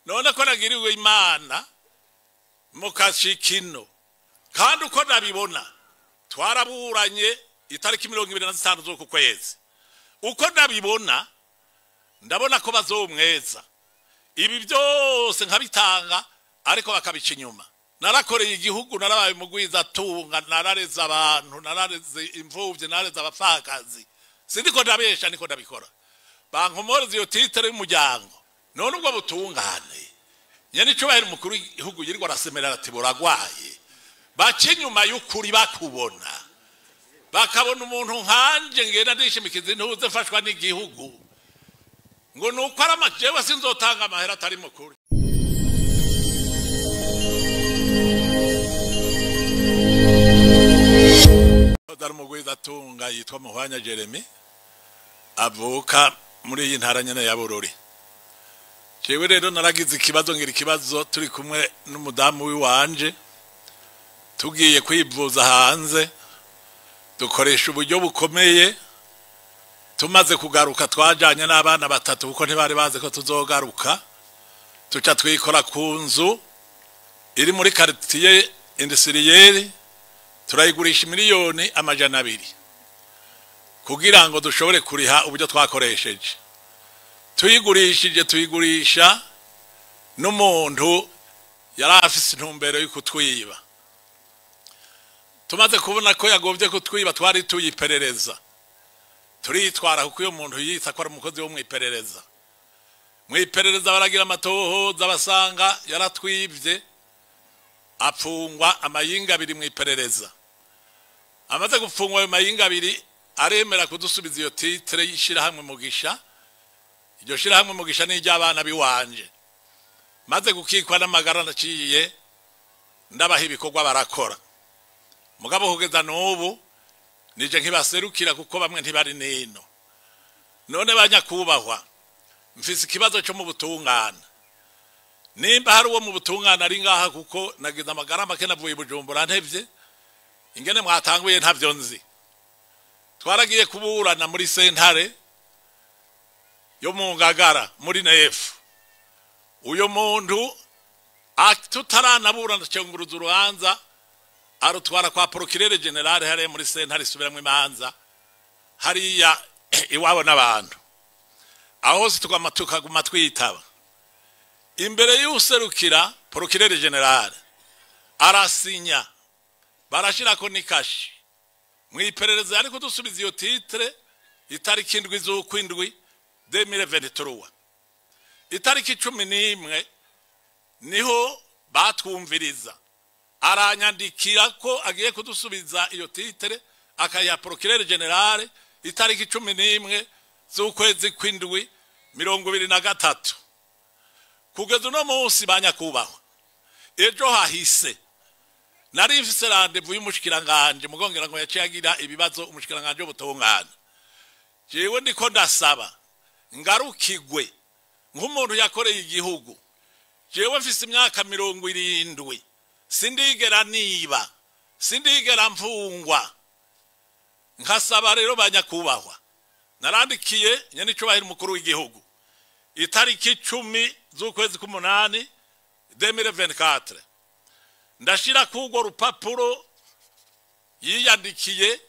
None ko nagiriwe Imana mukashikino kandi uko nabibona twaraburanye itariki 25 z'uku kwezi, uko nabibona ndabona ko bazomweza ibi byose nkabitanga ariko bakabica inyuma. Narakoreye igihugu, narabaye mugwiza tunga, narareze abantu, narareze imfuvyi, narareze abapfakazi, sindiko ndabesha niko ndabikora. Bankomoreze iyo titre y'umuryango. None ubwo butungane nyene icubahiro umukuru w'igihugu yirirwa arasemerera ati buragwaye, baca inyuma y'ukuri bakubona, bakabona umuntu nkanje ngenda ndishimikiza intuze mfashwa n'igihugu ngo nuko ari amajewe sinzotanga amahera atari mukuri. Dari mugwiza tunga yitwa Muhwanya Jeremy avuka muri iyi ntara nyene ya Bururi. Jewe rero naragize ikibazo, ngira ikibazo turi kumwe n'umudamu wiwanje tugiye kwivuza hanze, dukoresha uburyo bukomeye. Tumaze kugaruka twajanye n'abana batatu kuko ntibari bazi ko tuzogaruka, tuca twikora ku nzu iri muri quartier industrielle turayigurisha 200,000,000 kugira ngo dushobore kuriha uburyo twakoresheje. Tuyigurishije tuyigurisha n'umuntu yari afise intumbero yo kutwiba. Tumaze kubona ko yagovye kutwiba twari tuyiperereza, turitwara kuko uyo muntu yitsa ko ari umukozi wo mwiperereza. Mwiperereza baragira amatohoza basanga yaratwivye, apfungwa amayinga abiri mwiperereza. Amaze gupfungwa ayo mayinga abiri aremera kudusubiza iyo titre y'ishirahamwe Mugisha. Iryo shirahamwe Mugisha ni iry'abana biwanje. Maze gukikwa n'amagara naciye ndabaha ibikorwa barakora. Mugabo kugeza n'ubu nije nkibaserukira kuko bamwe ntibari nino. None banyakubahwa, mfise ikibazo cyo mu butungane. Nimba hari uwo mu butungane ari ngaha kuko nagize amagara make navuye Bujumbura ntevye, ingene mwatanguye ntavyo nzi. Twaragiye kuburana muri sentare yo mu Ngagara muri Nefu. Uyo muntu tutaranaburana cyonguruza urubanza arutwara kwa procureur general hariya muri sentare isubiramwo imanza hariya iwabo n'abantu. Aho hose tukaguma twitaba. Imbere y'userukira procureur general arasinya, barashirako n'ikashi. Mwiperereza ariko dusubiza iyo titre itariki 7 z'ukwindwi 2023. Itariki 11 niho batwumviriza, aranyandikira ko agiye kudusubiza iyo titre akayiha procureur general itariki 11 z'ukwezi kw'indwi 2023. Kugeza uno munsi banyakubahwa, ejo hahise nari mfise rendez-vous y'umushikiranganje mugongera ngo yaciye agira ibibazo umushikiranganje w'ubutungane. Jewe ndiko ndasaba ngarukigwe nk'umuntu yakoreye igihugu. Jewe mfise imyaka 70, sindigera niba, sindigera mfungwa. Nkasaba rero banyakubahwa, narandikiye nyene icubahiro umukuru w'igihugu itariki 10 z'ukwezi k'umunani 2024, ndashira kugwo rupapuro yiyandikiye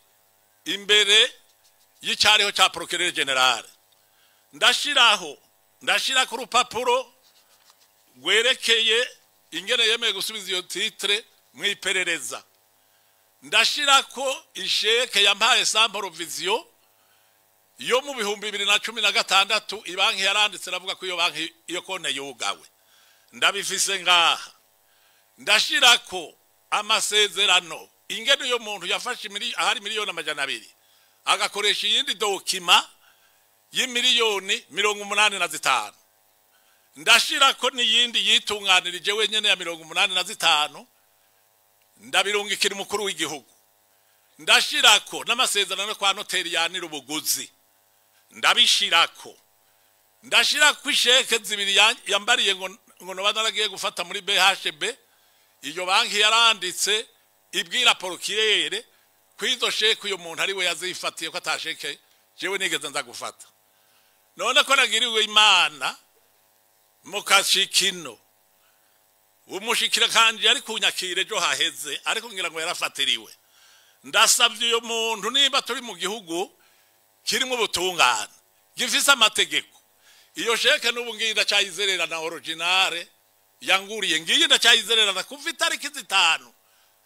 imbere y'icariho ca procureur general. Ndashiraho, ndashira ku rupapuro rwerekeye ingene yemeye gusubiza iyo titre mwiperereza. Ndashirako isheke yampaye sans provision yo mu 2016 ibanki yaranditse ravuga ko iyo banki iyo konte yugawe. Ndabifise ngaha. Ndashirako amasezerano ingene uyo muntu yafashe ahari 200,000,000 agakoresha iyindi dokima y'85,000,000. Ndashirako n'iyindi yitunganirije wenyene ya 85, ndabirungikira umukuru w'igihugu. Ndashirako n'amasezerano kwa noteri yanira ubuguzi, ndabishirako. Ndashirako isheke zibiri yambariye ngo noba naragiye gufata muri BHB. Iyo banki yaranditse ibwira procureur kwizo sheke uyo muntu ari we yazifatiye ko atasheke jewe nigeze nza gufata. None ko nagiriwe Imana Mukashikino umushikira kandi yari kunyakire ejo haheze, ariko ngira ngo yarafatiriwe. Ndasabye uyo muntu, niba turi mu gihugu kirimo ubutungane gifise amategeko, iyo chèque n'ubu ngiyi ndacyayizerera na originale yanguriye, ngiyi ndacyayizererana kuva itariki 5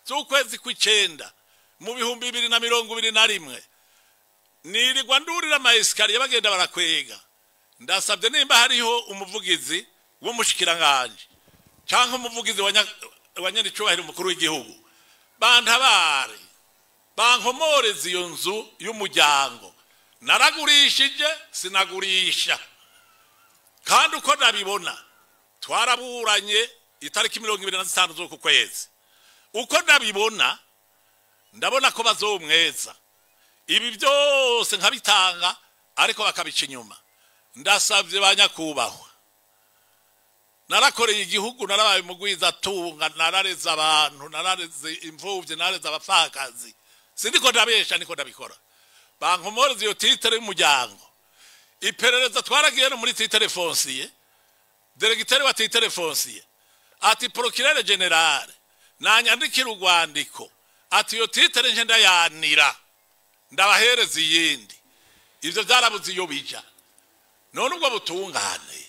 z'ukwezi kw'icenda mu 2021, nirirwa ndurira ama escaliers bagenda barakwega. Ndasabye nimba hariho umuvugizi w'umushikiranganje cyangwa umuvugizi wa nyenicubahiro umukuru w'igihugu, bantabare bankomoreze iyo nzu y'umuryango. Naragurishije, sinagurisha, kandi uko nabibona twaraburanye itariki 25 z'uku kwezi. Uko ndabibona, ndabona ko bazomweza ibi byose nkabitanga, ariko bakabica inyuma. Ndasabye ba nyakubahwa, narakoreye igihugu, narabaye umugwiza tunga, narareze abantu, narareze imfubyi, narareze abapfakazi, sindiko ndabesha, niko ndabikora. Bankomoreze iyo titre y'umuryango. Iperereza twaragiye no muri titre foncier, directeur wa titre foncier ati procureur général nanyandikira urwandiko, ati iyo titre nje ndayanira ndabahereza iyindi. Ivyo byarabuze iyo bija. None ubwo butungane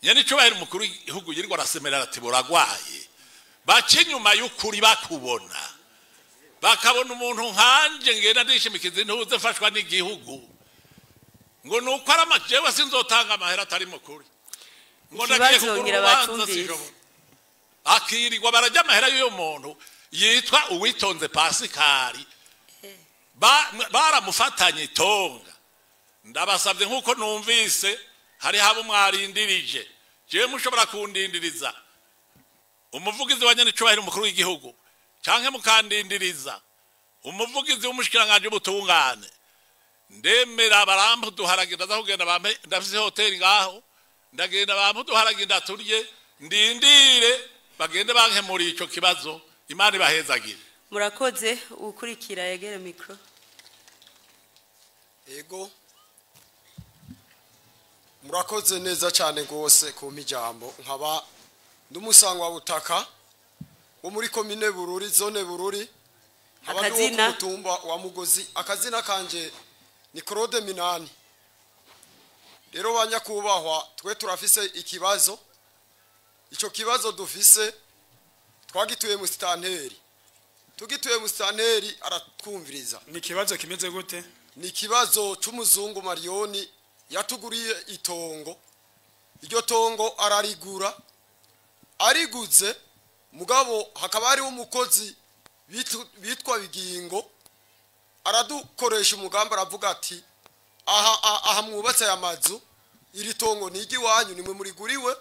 nyene icubahiro umukuru w'igihugu yirirwa arasemerera ati buragwaye, baca inyuma y'ukuri, bakubona bakabona umuntu nkanje ngenda ndishimikiza intuze mfashwa n'igihugu, ngo nuko ari amajewe sinzotanga amahera atari mukuri, ngo ndagiye Ikibazo kugura ngira urubanza bacumvise. sinshobora. Akirirwa barajya amahera y'uyo muntu yitwa Uwitonze Pasikari, baramufatanye itonga. Ndabasabye, nk'uko numvise hari habo mwarindirije, jewe mushobora kundindiriza umuvugizi wa nyenicubahiro umukuru w'igihugu, canke mukandindiriza umuvugizi w'umushikiranganji w'ubutungane, ndemera barampa uduharage, ndaza kugenda bampe, ndafise hoteli ngaho, ndagenda bampe uduharage ndaturye, ndindire bagende bankemuriye ico kibazo. Imana ibahezagire. Murakoze. Ukurikira yegere micro. Ego, murakoze neza cyane rwose kumpa ijambo. Nkaba ndi butaka wo muri komine Bururi, zone Bururi, nkaba ndi uwo ku Akazina? mutumba wa Mugozi. Akazina kanje ni Claude Minani. Rero ba nyakubahwa, twe turafise ikibazo. Icyo kibazo dufise twagituye mu sitanteri, tugituye mu sitanteri aratwumviriza. Ni ikibazo kimeze gute? Ni ikibazo c'umuzungu Mariyoni yatuguriye itongo. Iryo tongo ararigura, ariguze mugabo hakaba hariho umukozi bitwa Bigingo, aradukoresha umugambi, aravuga ati aha mwubatse aya mazu, iri tongo ni iry'iwanyu, nimwe muriguriwe,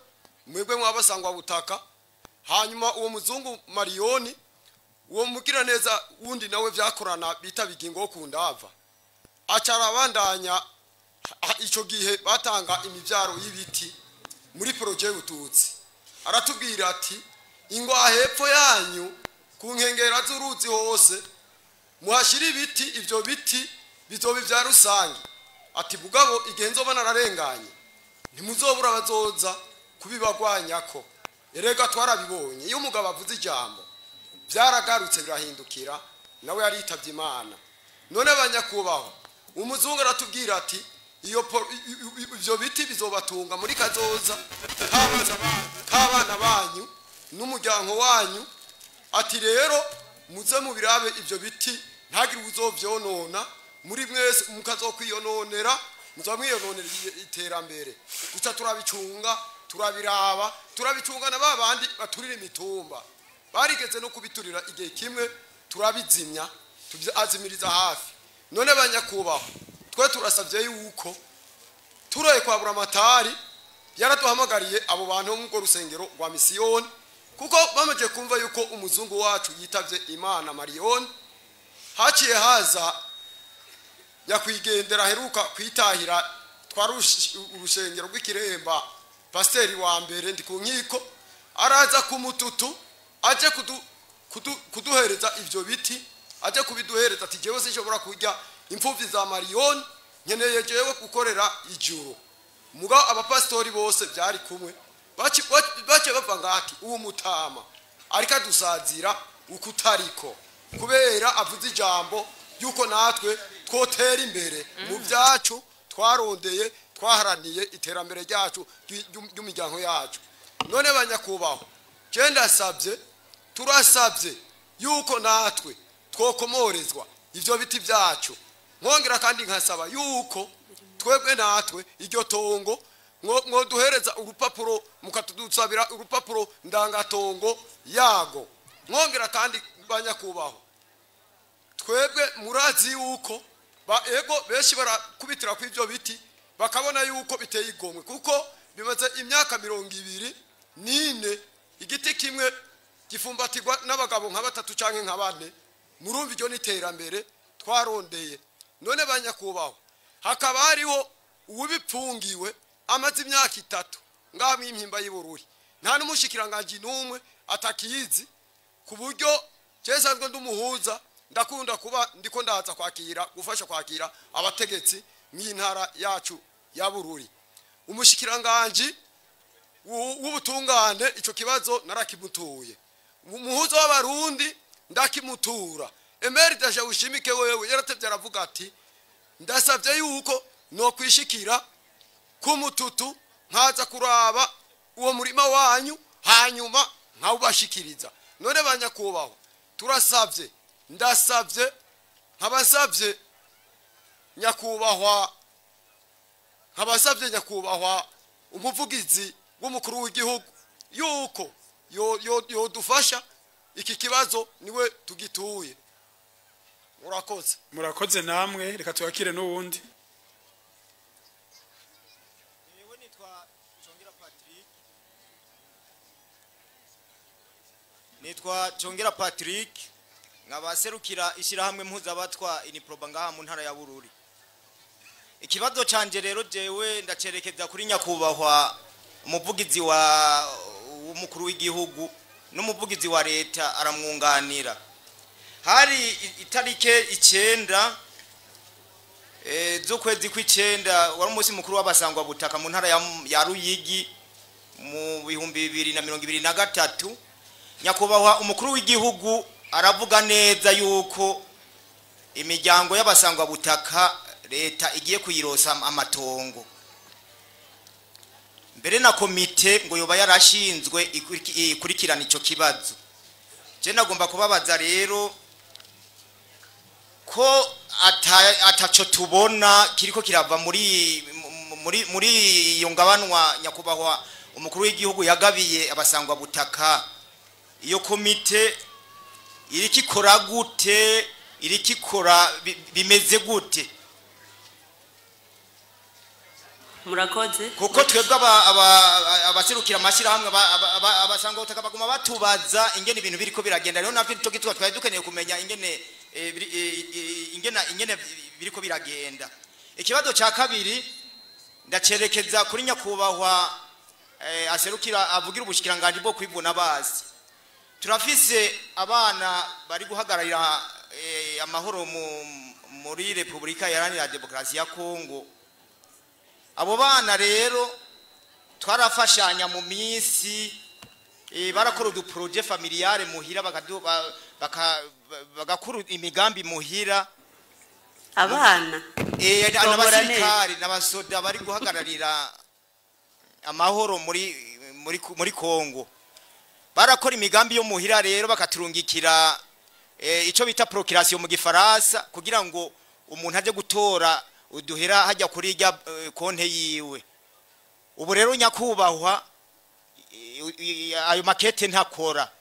mwebwe mwabasangwa butaka. Hanyuma uwo muzungu Mariyoni, uwo mugiraneza wundi nawe vyakorana bita Bigingo wo ku Ndava, aca arabandanya. Ico gihe batanga imivyaro y'ibiti muri projet y'ubututsi, aratubwira ati ingwa hepfo yanyu ku nkengera z'uruzi hose muhashira ibiti, ivyo biti bizoba ivya rusange, ati mugabo igihe nzoba nararenganye ntimuzobura bazoza kubibagwanyako. Erega twarabibonye, iyo umugabo avuze ijambo byaragarutse birahindukira, nawe yaritavye Imana. None banyakubahwa, umuzungu aratubwira ati iyo ivyo biti bizobatunga muri kazoza k'abana banyu n'umuryango wanyu, ati rero muze mubirabe ivyo biti, ntagire uzovyonona muri mwese, mukazokwiyononera, muzoba mwiyononera iterambere. Gusa turabicunga, turabiraba, turabicunga na ba bandi baturira imitumba barigeze no kubiturira igihe kimwe, turabizimya, tubazimiriza hafi. None banyakubahwa, twe turasabye yuko turoye kwa Buramatari yaraduhamagariye abo bantu bo mu rusengero rwa misiyoni, kuko bamaze kumva yuko umuzungu wacu yitavye Imana Mariyoni, haciye haza nyakwigendera aheruka kwitahira twari urusengero rw'Ikiremba, pasiteri wa mbere ndi ku nkiko, araza ku mututu aje kuduhereza ivyo biti, aje kubiduhereza, ati jewe sinshobora kurya imfuvyi za Mariyoni, nkeneye jewe gukorera ijuru. Muga abapasitori bose byari kumwe. Bace bava ngati uwo mutama ariko adusazira ukutariko, kubera avuze ijambo yuko natwe twotera imbere mu byacu twarondeye, twaharaniye iterambere ryacu ry'umuryango yacu. None banyakubahwa, je ndasabye, turasabye yuko natwe twokomorezwa ivyo biti byacu. Nkongera kandi nkasaba yuko twebwe natwe iryo tongo mwoduhereza urupapuro, mukatudusabira urupapuro ndangatongo yago. Nkongera kandi banyakubahwa, twebwe murazi yuko ba ego benshi barakubitira ku ivyo biti bakabona yuko biteye igomwe, kuko bimaze imyaka 24 igiti kimwe gifumbatirwa n'abagabo nka batatu canke nka bane. Murumva iryo niterambere twarondeye. None banyakubahwa, hakaba hariho uwibipfungiwe amaze imyaka 3 ngaho impimba y'Ibururi, nta n'umushikiranganji n'umwe atakizi, ku buryo jesanzwe ndumuhuza ndakunda kuba ndiko ndaza kwakira, gufasha kwakira abategetsi mw'intara yacu ya Bururi. Umushikiranganji w'ubutungane ico kibazo narakimutuye, umuhuza w'abarundi ndakimutura. Emerita Ushimike wewe yaratevye aravuga ati ndasavye yuko no kwishikira kumututu nkaza kuraba uwo murima wanyu hanyuma nkawubashikiriza. None banyakubahwa, turasavye, ndasavye, nkabasavye nyakubahwa, nkabasavye nyakubahwa umuvugizi w'umukuru w'igihugu yuko yodufasha iki kibazo niwe tugituye. Murakoze. Murakoze namwe, reka twakire n'uwundi. Nitwa Chongera Patrick, nkabaserukira ishyirahamwe mpuzabatwa Iniproba ngaha mu ntara ya Bururi. Ikibazo canje rero jewe ndacerekeza kuri nyakubahwa umuvugizi wa umukuru w'igihugu n'umuvugizi wa leta aramwunganira. Hari itarike 9 z'ukwezi kw'icenda wari umunsi mukuru w'abasangwa butaka mu ntara ya Ruyigi mu 2023. Nyakubahwa umukuru w'igihugu aravuga neza yuko imiryango y'abasangwa butaka leta igiye kuyirosa amatongo. Mbere na komite ngo yoba yarashinzwe ikurikirana ico kibazo. Je nagomba kubabaza rero ko ataco tubona kiriko kirava muri muri muri iyo ngabanwa nyakubahwa umukuru w'igihugu yagabiye abasangwa butaka. Iyo komite irikikora gute, irikikora bimeze gute? Murakoze. Kuko twebwe abaserukira amashyirahamwe abasangwa butaka baguma batubaza ingene ibintu biriko biragenda. Rero navyo nico gituma twari dukeneye kumenya ingene ingene biriko biragenda. Ikibazo ca kabiri ndacerekeza kuri nyakubahwa aserukira avugira ubushikiranganje bwo kwivuna basi. Turafise abana bari guhagararira amahoro muri Republika Iharanira Demokarasi ya Kongo. Abo bana rero twarafashanya mu minsi, barakora udu projet familiale muhira, bagakora imigambi muhira. Abana n'abasirikare n'abasoda bari guhagararira amahoro muri muri muri Kongo. Barakora imigambi yo muhira rero bakaturungikira ico bita procuration mu gifaransa, kugira ngo umuntu aje gutora uduhera hajya kuri rya konte yiwe. Ubu rero nyakubahwa ayo makete ntakora,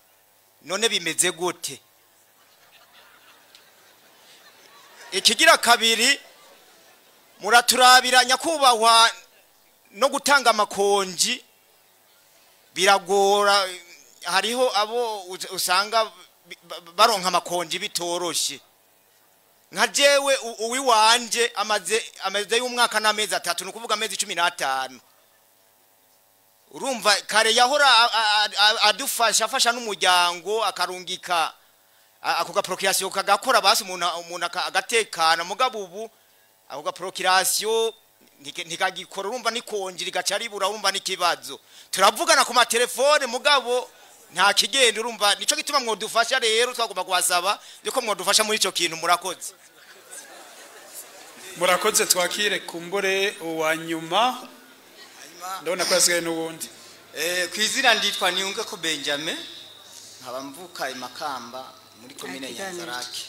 none bimeze gute? Ikigira kabiri, muraturabira nyakubahwa no gutanga amakonji biragora. Hariho abo usanga baronka amakonji bitoroshe. Nka jewe uwiwanje amaze y'umwaka n'amezi 3, nukuvuga amezi 15. Urumva kare yahora adufasha afasha n'umuryango akarungika ako ga procuration kagakora, basi umuntu agatekana. Mugabo ubu ako ga procuration ntikagikora, urumva nikonje rigaca ribura, urumva n'ikibazo. Turavugana ku matelefone mugabo nta kigenda, urumva nico gituma mwodufasha. Rero twagomba kubasaba yuko mwodufasha muri ico kintu. Murakoze. Murakoze. Twakire kumbure uwa nyuma, ndabona ko yasigaye n'ubundi. Ku izina nditwa Niyunge ko Benjamin, nkaba mvuka i Makamba muri komine Nta kiganiro. Nyanzarake,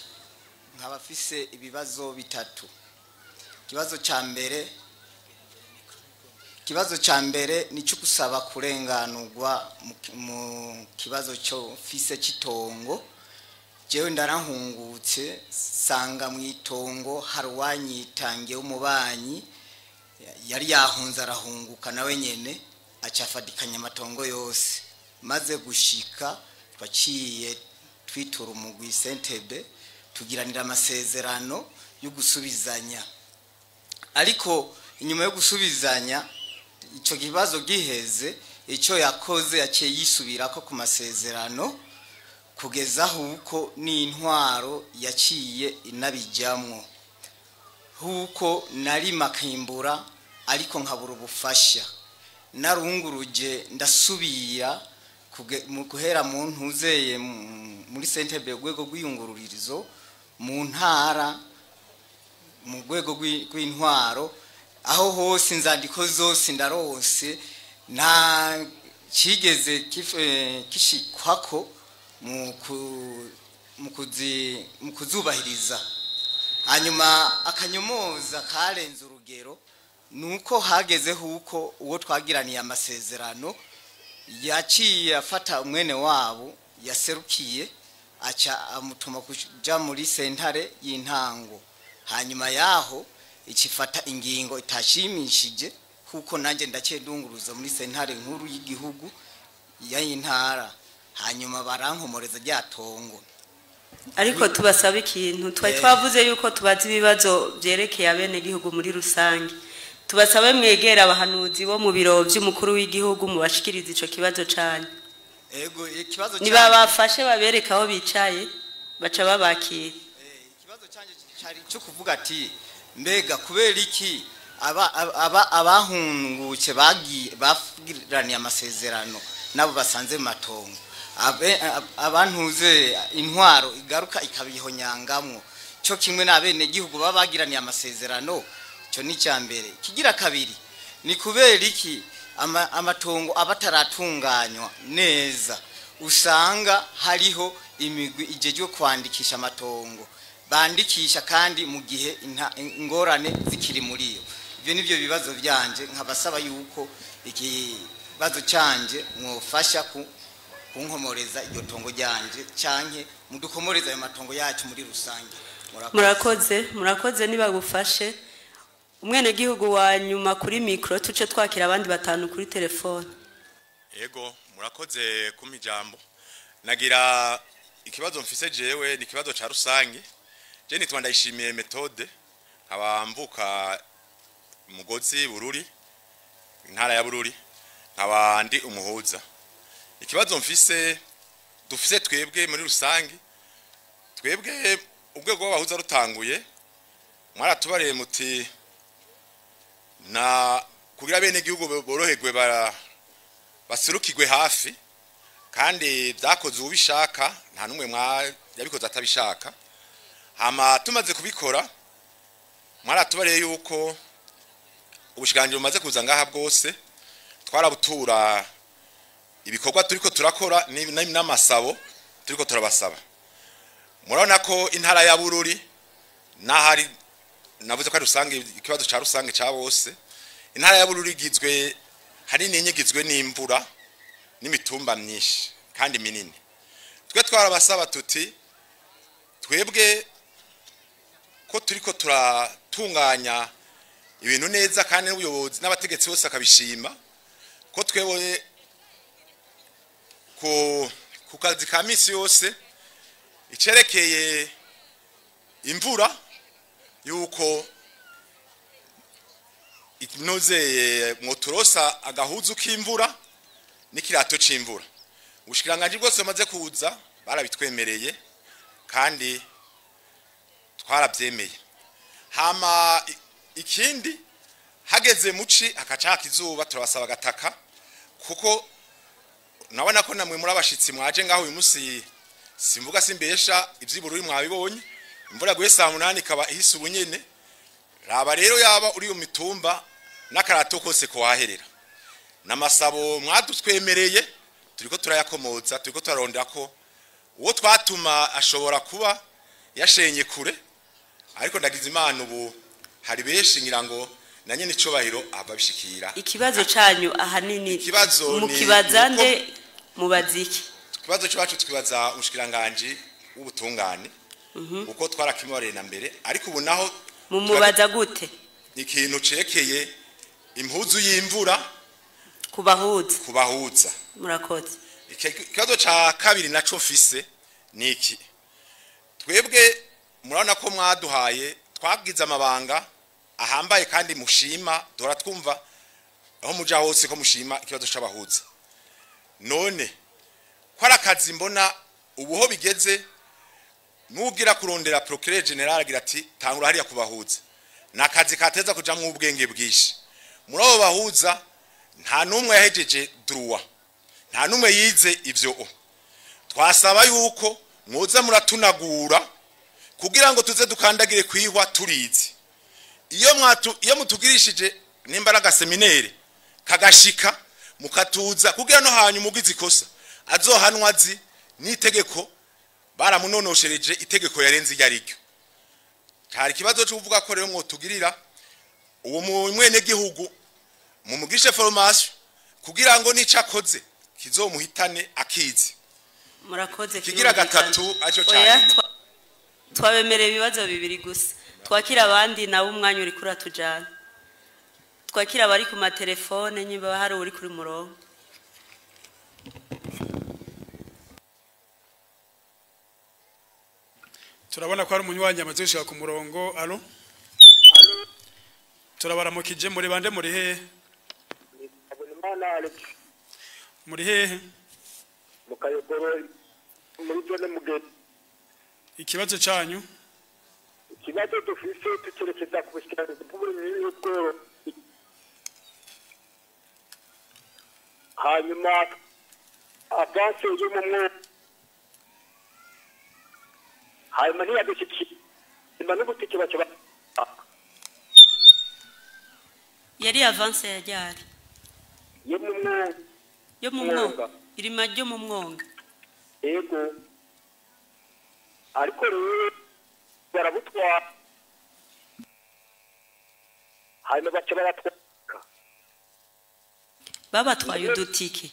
nkaba afise ibibazo bitatu. Ikibazo cya mbere ni cyo gusaba kurenganurwa mu kibazo cyo mfise cy'itongo. Jewe ndarahungutse, sanga mu itongo hari uwanyitangiye w'umubanyi yari yahunze, arahunguka nawe nyene acafadikanya amatongo yose. Maze gushika, twaciye twitura umugwi CNTB, tugiranira amasezerano yo gusubizanya. Ariko inyuma yo gusubizanya, ico kibazo giheze, icyo yakoze yaciye yisubirako ku masezerano, kugeza huko n'intwaro yaciye inabijyamwo, huko nari makimbura ariko nkabura ubufasha. Narunguruje, ndasubira mu guhera mu ntuzeye muri CNTB, urwego rw'iyungururizo mu ntara, mu rwego rw'intwaro, aho hose inzandiko zose ndarose, nta kigeze kishikwako mu kuzubahiriza. Hanyuma akanyomoza karenze urugero nuko hageze huko uwo twagiraniye amasezerano yaciye afata umwene wabo yaserukiye, aca amutuma kuja muri sentare y'intango. Hanyuma yaho ikifata ingingo itashimishije, kuko nanjye ndakendunguruza muri sentare nkuru y'igihugu y'intara, hanyuma barankomoreza rya tongo. Ariko tubasaba ikintu twari twavuze yuko tubaza ibibazo byerekeye abenegihugu muri rusange. Tubasabe mwegera abahanuzi bo mu biro by'umukuru w'igihugu, mubashikirize ico kibazo canyu. Ego, ikibazo niba bafashe babereka aho bicaye, baca babakira. Ikibazo cyanjye cyari cyo kuvuga ati: mbega kubera iki aba abahungutse bagiye bagiraniye amasezerano nabo basanze mu matongo, abantuze intwaro igaruka ikabihonyangamwo cyo kimwe n'abenegihugu baba bagiraniye amasezerano? Cyo ni icya mbere. Kigira kabiri ni kubera iki amatongo aba ataratunganywa neza, usanga hariho imigwi ijejwe kwandikisha amatongo, bandikisha kandi mu gihe ingorane zikiri muri yo? Ibyo nibyo bibazo byanje, nkabasaba yuko ikibazo canje mwofasha ku kunkomoreza iryo tongo ryanje, canke mudukomoreza ayo matongo yacu muri rusange. Murakoze. Murakoze, murakoze. Nibagufashe umwenegihugu wa nyuma kuri mikoro, tuce twakira abandi batanu kuri telefone. Ego, murakoze kumpa ijambo. Nagira ikibazo mfise jewe, ni ikibazo ca rusange. Je nitwa Ndayishimiye Methode, nkaba mvuka Mugozi, Bururi, intara ya Bururi, nkaba ndi umuhuza. Ikibazo mfise, dufise twebwe muri rusange, twebwe urwego rw'abahuza rutanguye, mwaratubariye muti na kugira bene gihugu boroherwe, bara basurukirwe hafi, kandi byakoze ubishaka, nta numwe mwa yabikoze atabishaka. Hama tumaze kubikora, mwaratubariye yuko ubushikiranganji bumaze kuza ngaha bwose twarabutura ibikorwa turiko turakora n'amasabo turiko turabasaba. Murabona ko intara ya Bururi, n'ahari navuze ko ari rusange, ikibazo ca rusange ca bose, intara ya Bururi igizwe hanini igizwe n'imvura n'imitumba myinshi kandi minini. Twe twarabasaba tuti: twebwe ko turiko turatunganya ibintu neza, kandi n'ubuyobozi n'abategetsi bose akabishima, ko twebwe ku kazi ka misi yose icerekeye imvura, yuko inozeye mwoturosa agahuzu k'imvura n'ikirato c'imvura. Ubushikiranganji bwose bumaze kuza barabitwemereye kandi twarabyemeye. Hama ikindi Hageze muci hakacaka izuba, turabasaba gataka, kuko nabona ko namwe muri abashitsi mwaje ngaho uyu musi, simvuga simbesha, ivy'ibururi mwabibonye, imvura guye saa 8 ikaba ihise ubunyene. Raba rero yaba uri mu mitumba n'akarato kose kohaherera. Namasabo mwadutwemereye turiko turayakomoza, turiko turarondera ko uwo twatuma ashobora kuba yashenye kure, ariko ndagize Imana ubu hari benshi ngira ngo na nyene icobahiro ababishikira. Ikibazo canyu ahanini Ikibazo ni mukibazande mubaziki? Ikibazo cyacu twibaza umushikiranganje w'ubutungane, uko twarakimubareye na mbere, ariko ubu naho mumubaza gute? Ikintu cerekeye impuzu y'imvura kubahuza. Murakoze. Ikibazo ca kabiri naco mfise niki: twebwe murabona ko mwaduhaye, twagize amabanga ahambaye kandi mushima, dora twumva aho muja hose ko mushima ikibazo c'abahuza. None ko ari akazi mbona ubuho bigeze, nugira kurondera procureur general agira ati tangura hariya kubahuza, nakazi kateza kujamwo ubwenge bwinshi. Muri abo bahuza nta numwe yahejeje droit, nta numwe yize ivyo. Twasaba yuko mwoza muratunagura kugira ngo tuze dukandagire kwihwa turizi. Iyo mutugirishije nimbaraga seminaire kagashika mukatuza kugira no hanyuma ugize ikosa azohanwa azi n'itegeko baramunonoshereje itegeko yarenze iryo ariryo. Hari ikibazo cyo kuvuga ko rero mwotugirira uwo mwene gihugu mumugishe formation kugira ngo nicakoze kizomuhitane akizi. Murakoze. Kigira gatatu aco cyane. Twabemereye ibibazo bibiri gusa, twakira abandi nabo umwanya uri kuratujana. Twakira abari ku matelefone nyimba hari uri kuri murongo. Turabona ko hari umunywanyi amaze gushika ku murongo. Allo, turabaramukije, muri bande, muri hehe? Muri hehe? Mu Kayogoro, muri zone Mugeni. Ikibazo canyu? Ikibazo dufise tucerekeza ku bushikiranganji bw'uburimyi n'ubworozi. Hanyuma avanse yo mu mwonga, hanyuma ntiyadushyikira n'ubutike baca. Yari avance ya ryari? Yo mu mwonga. Yo mu mwonga, irima ryo mu mwonga. Yego, ariko rero barabutwara, hanyuma baca baratwaka. Babatwaye udutike?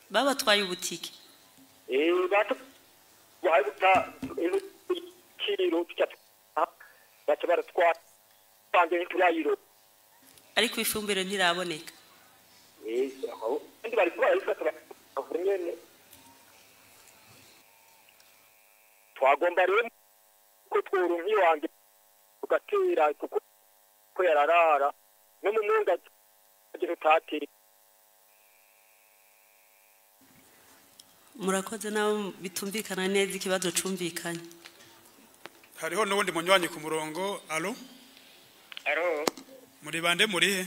Babatwaye ubutike? Baca baratwara turayiro, ariko ifumbire ntiraboneka. Twagomba rero ko tworonka iwange tugatera, kuko ko yararara no mu mwonga tutatera. Murakoze, nawe bitumvikana neza ikibazo cumvikanye. Hariho n'uwundi munywanyi ku murongo. Allo, Allo, muri bande, muri he?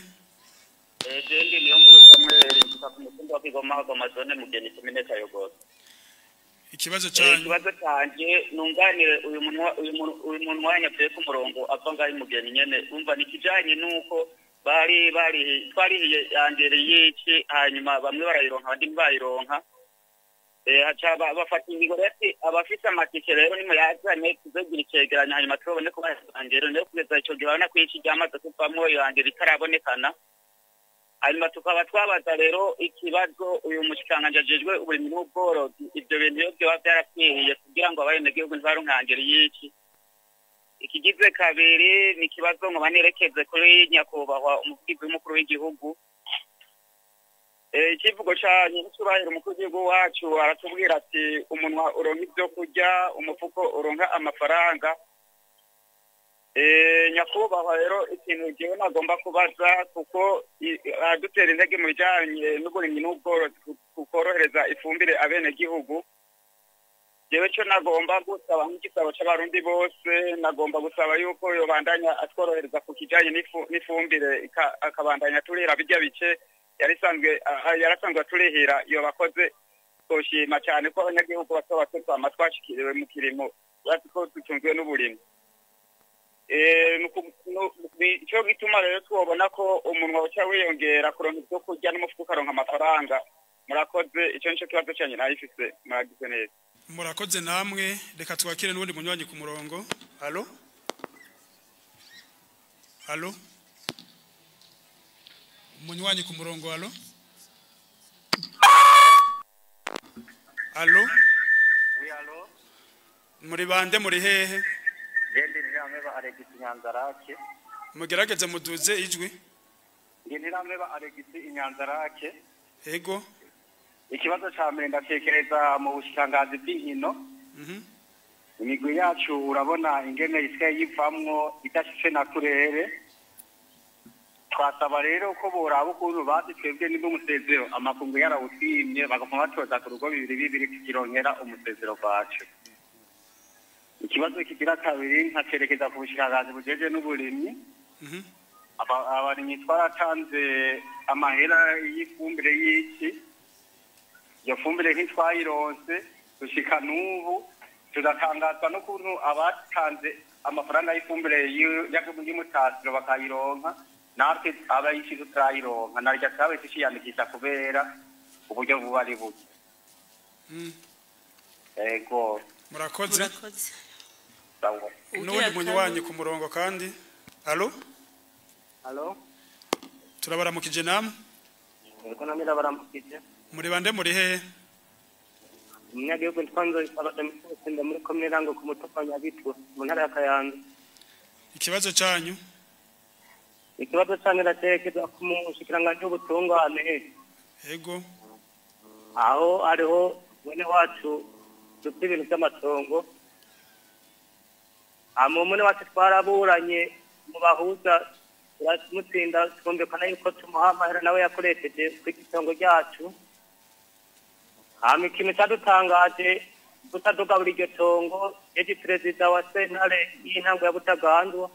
Jendi niyo nkuru Samuel, mvuka ku mutumba wa Kigoma, Goma zone Mugeni, komine Kayogoro. Ikibazo cyanyu? Ikibazo canje nunganire uyu muntu wanyavuye ku murongo ava ngaho Mugeni nyene. Umva ni kijanye nuko bari bari twarihiye yangere y'iki, hanyuma bamwe barayironka abandi ntibayironka. Haca bafata ingingo rero abafise amatike rero nimuyazane tuzogira icegeranyo, hanyuma tubone ko bayangere. Rero kugeza ico gihe urabona ko iki ryamaze kuvamwo iyo yangere itarabonekana. Hanyuma tukaba twabaza rero ikibazo uyu mushikiranganji ajejwe uburimyi n'ubworozi, ivyo bintu iyo vyoba vyarapfiriye kugira ngo abenegihugu ntibaronke angere y'iki. Ikigize kabiri ni ikibazo ngo banerekeze kuri nyakubahwa umuvugizi w'umukuru w'igihugu. Ikivugo canyu n'icubahiro umukuru w'igihugu wacu aratubwira ati umunwa uronka ivyo kurya, umufuko uronka amafaranga. Nyakubahwa rero ikintu jewe nagomba kubaza, kuko adutera intege mu bijanye n'uburimyi n'ubworozi kukorohereza ifumbire abenegihugu. Jewe cyo nagomba gusaba nk'igisabo c'abarundi bose, nagomba gusaba yuko yobandanya atworohereza ku kijanye n'ifumbire, akabandanya turihira bijya bice yarasanzwe aturihira. Iyo bakoze twoshima cyane ko abanyagihugu bato bato twama twashikiriwe mu kirimo, urazi ko dutunzwe n'uburimyi. Ico gituma rero twobona ko umunwa uca wiyongera kuronka ivyo kurya n'umufuko ukaronka amafaranga. Murakoze, ico nico kibazo cyanyu nayifise, muragize neza. Murakoze namwe. Reka twakire n'ubundi munywanyi ku murongo. Allo, allo, umunywanyi ku murongo. Allo, allo. Oui, allo. Muri bande, muri hehe? Jendi Ntirameba Alegisi Inyanzarake. Mugerageze muduze ijwi. Ndi Ntirameba Alegisi Inyanzarake. Ego. Ikibazo ca mbere ndatekereza mu bushikiranganji bw'inkino. Imigwi yacu urabona ingene isigaye yivamwo idashitse na turere. Twasaba rero ko boraba ukuntu bazi twebwe nimba umusezero amakungu yarawusimye, bagapfa batoza ku rugo bibiri bibiri tukironkera umusezero wacu. Ikibazo kigira kabiri nkacerekeza ku bushikiranganji bujeje n'uburimyi. Abarimyi twaratanze amahera y'ifumbire y'iki, iyo fumbire ntitwayironse gushika n'ubu. Turatangazwa n'ukuntu abatanze amafaranga y'ifumbire y'umutasiro bakayironka, natwe abayishize tutarayironka, narya twabaye tuciyandikisha kubera uburyo buba ari buke. Ego. Murakoze. N'ubundi munywanyi ku murongo kandi. Allo, allo. Turabaramukije namwe. Ego, namwe ndabaramukije. Muri bande, muri hehe? Umunyagihugu ntwanzo abadamusinda muri komine Rango ku mutumba Nyabitwa mu ntara ya Kayanza. Ikibazo cyanyu? Ikibazo cyanyu ndatekereza ku mushikiranganji w'ubutungane. Ego. Aho hariho mwene wacu dufite ibintu by'amatongo. Mwene wacu twaraburanye mu bahuza turamutsinda, twumvikana yuko tumuha amahera nawe yakoresheje ku itongo ryacu. Hama ikintu cyadutangaje kutadugabura iryo tongo, eji perezida wa sentare y'intango ya Butaganzwa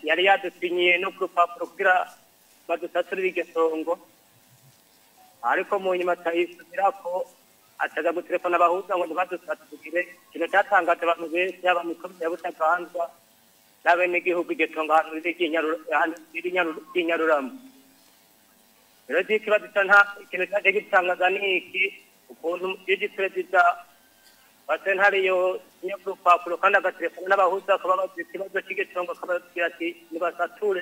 yari yadusinyiye no ku rupapuro kugira badusaturire iryo tongo, ariko mu nyuma atayisubirako, ataza gutelefona abahuza ngo ntibadusaturire. Ikintu cyatangaje abantu benshi, yaba mu komine ya Butaganzwa n'abenegihugu, iryo tongo ahantu riri ry'inyarurama. Rero ikibazo ikintu cyaje gitangaza ni iki, ukuntu eji perezida wa sentare yo ku rupapuro kandi agatelefona n'abahuza akababaza ikibazo cy'igitongo, akababwira ati nibasature,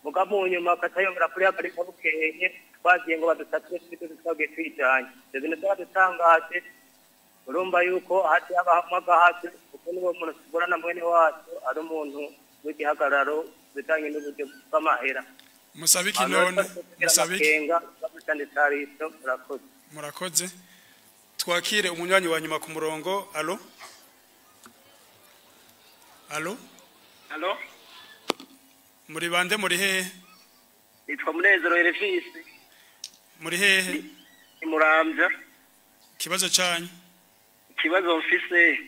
muga mu nyuma akatayongera kurihagarika bukeye twagiye ngo badusature twese twagiye tuyijanye. Ivyo bintu byaradutangaje. Urumva yuko hati habahamwe agahazi, kuko niwo muntu tugorana mwene wacu ari umuntu w'igihagararo bijanye n'uburyo bw'amahera. Musabe iki none? Musabe iki? Murakoze. Murakoze. Twakire umunywanyi wa nyuma ku murongo. Allo, allo. Allo. Muri bande, muri hehe? Nitwa Munezero Elvis. Muri hehe? Ni Muramvya. Ikibazo cyanyu? Ikibazo mfise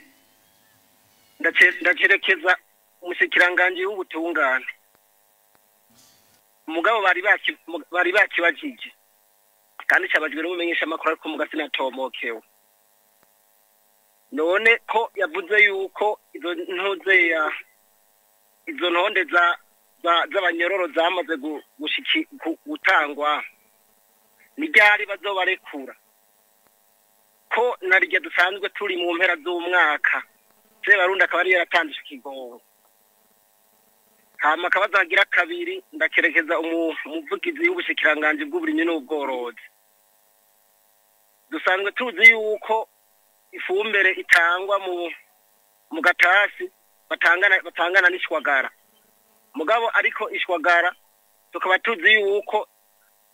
ndacerekeza umushikiranganji w'ubutungane. Mugabo bari bakibajije kandi cyabajwe n'umumenyesha makuru, ariko mugasi natomokewe. None ko yavuze yuko izo ntuze ya izo ntonde z'abanyororo zamaze gutangwa, ni ryari bazobarekura? Ko narirya dusanzwe turi mu mpera z'umwaka, Sebarundi akaba ari yaratanze ikigongo. Hama akabazagira kabiri, ndakerekeza umuvugizi w'ubushikiranganji bw'uburimyi n'ubworozi. Dusanzwe tuzi yuko ifumbire itangwa mu gatasi batangana n'ishwagara, mugabo ariko ishwagara tukaba tuzi yuko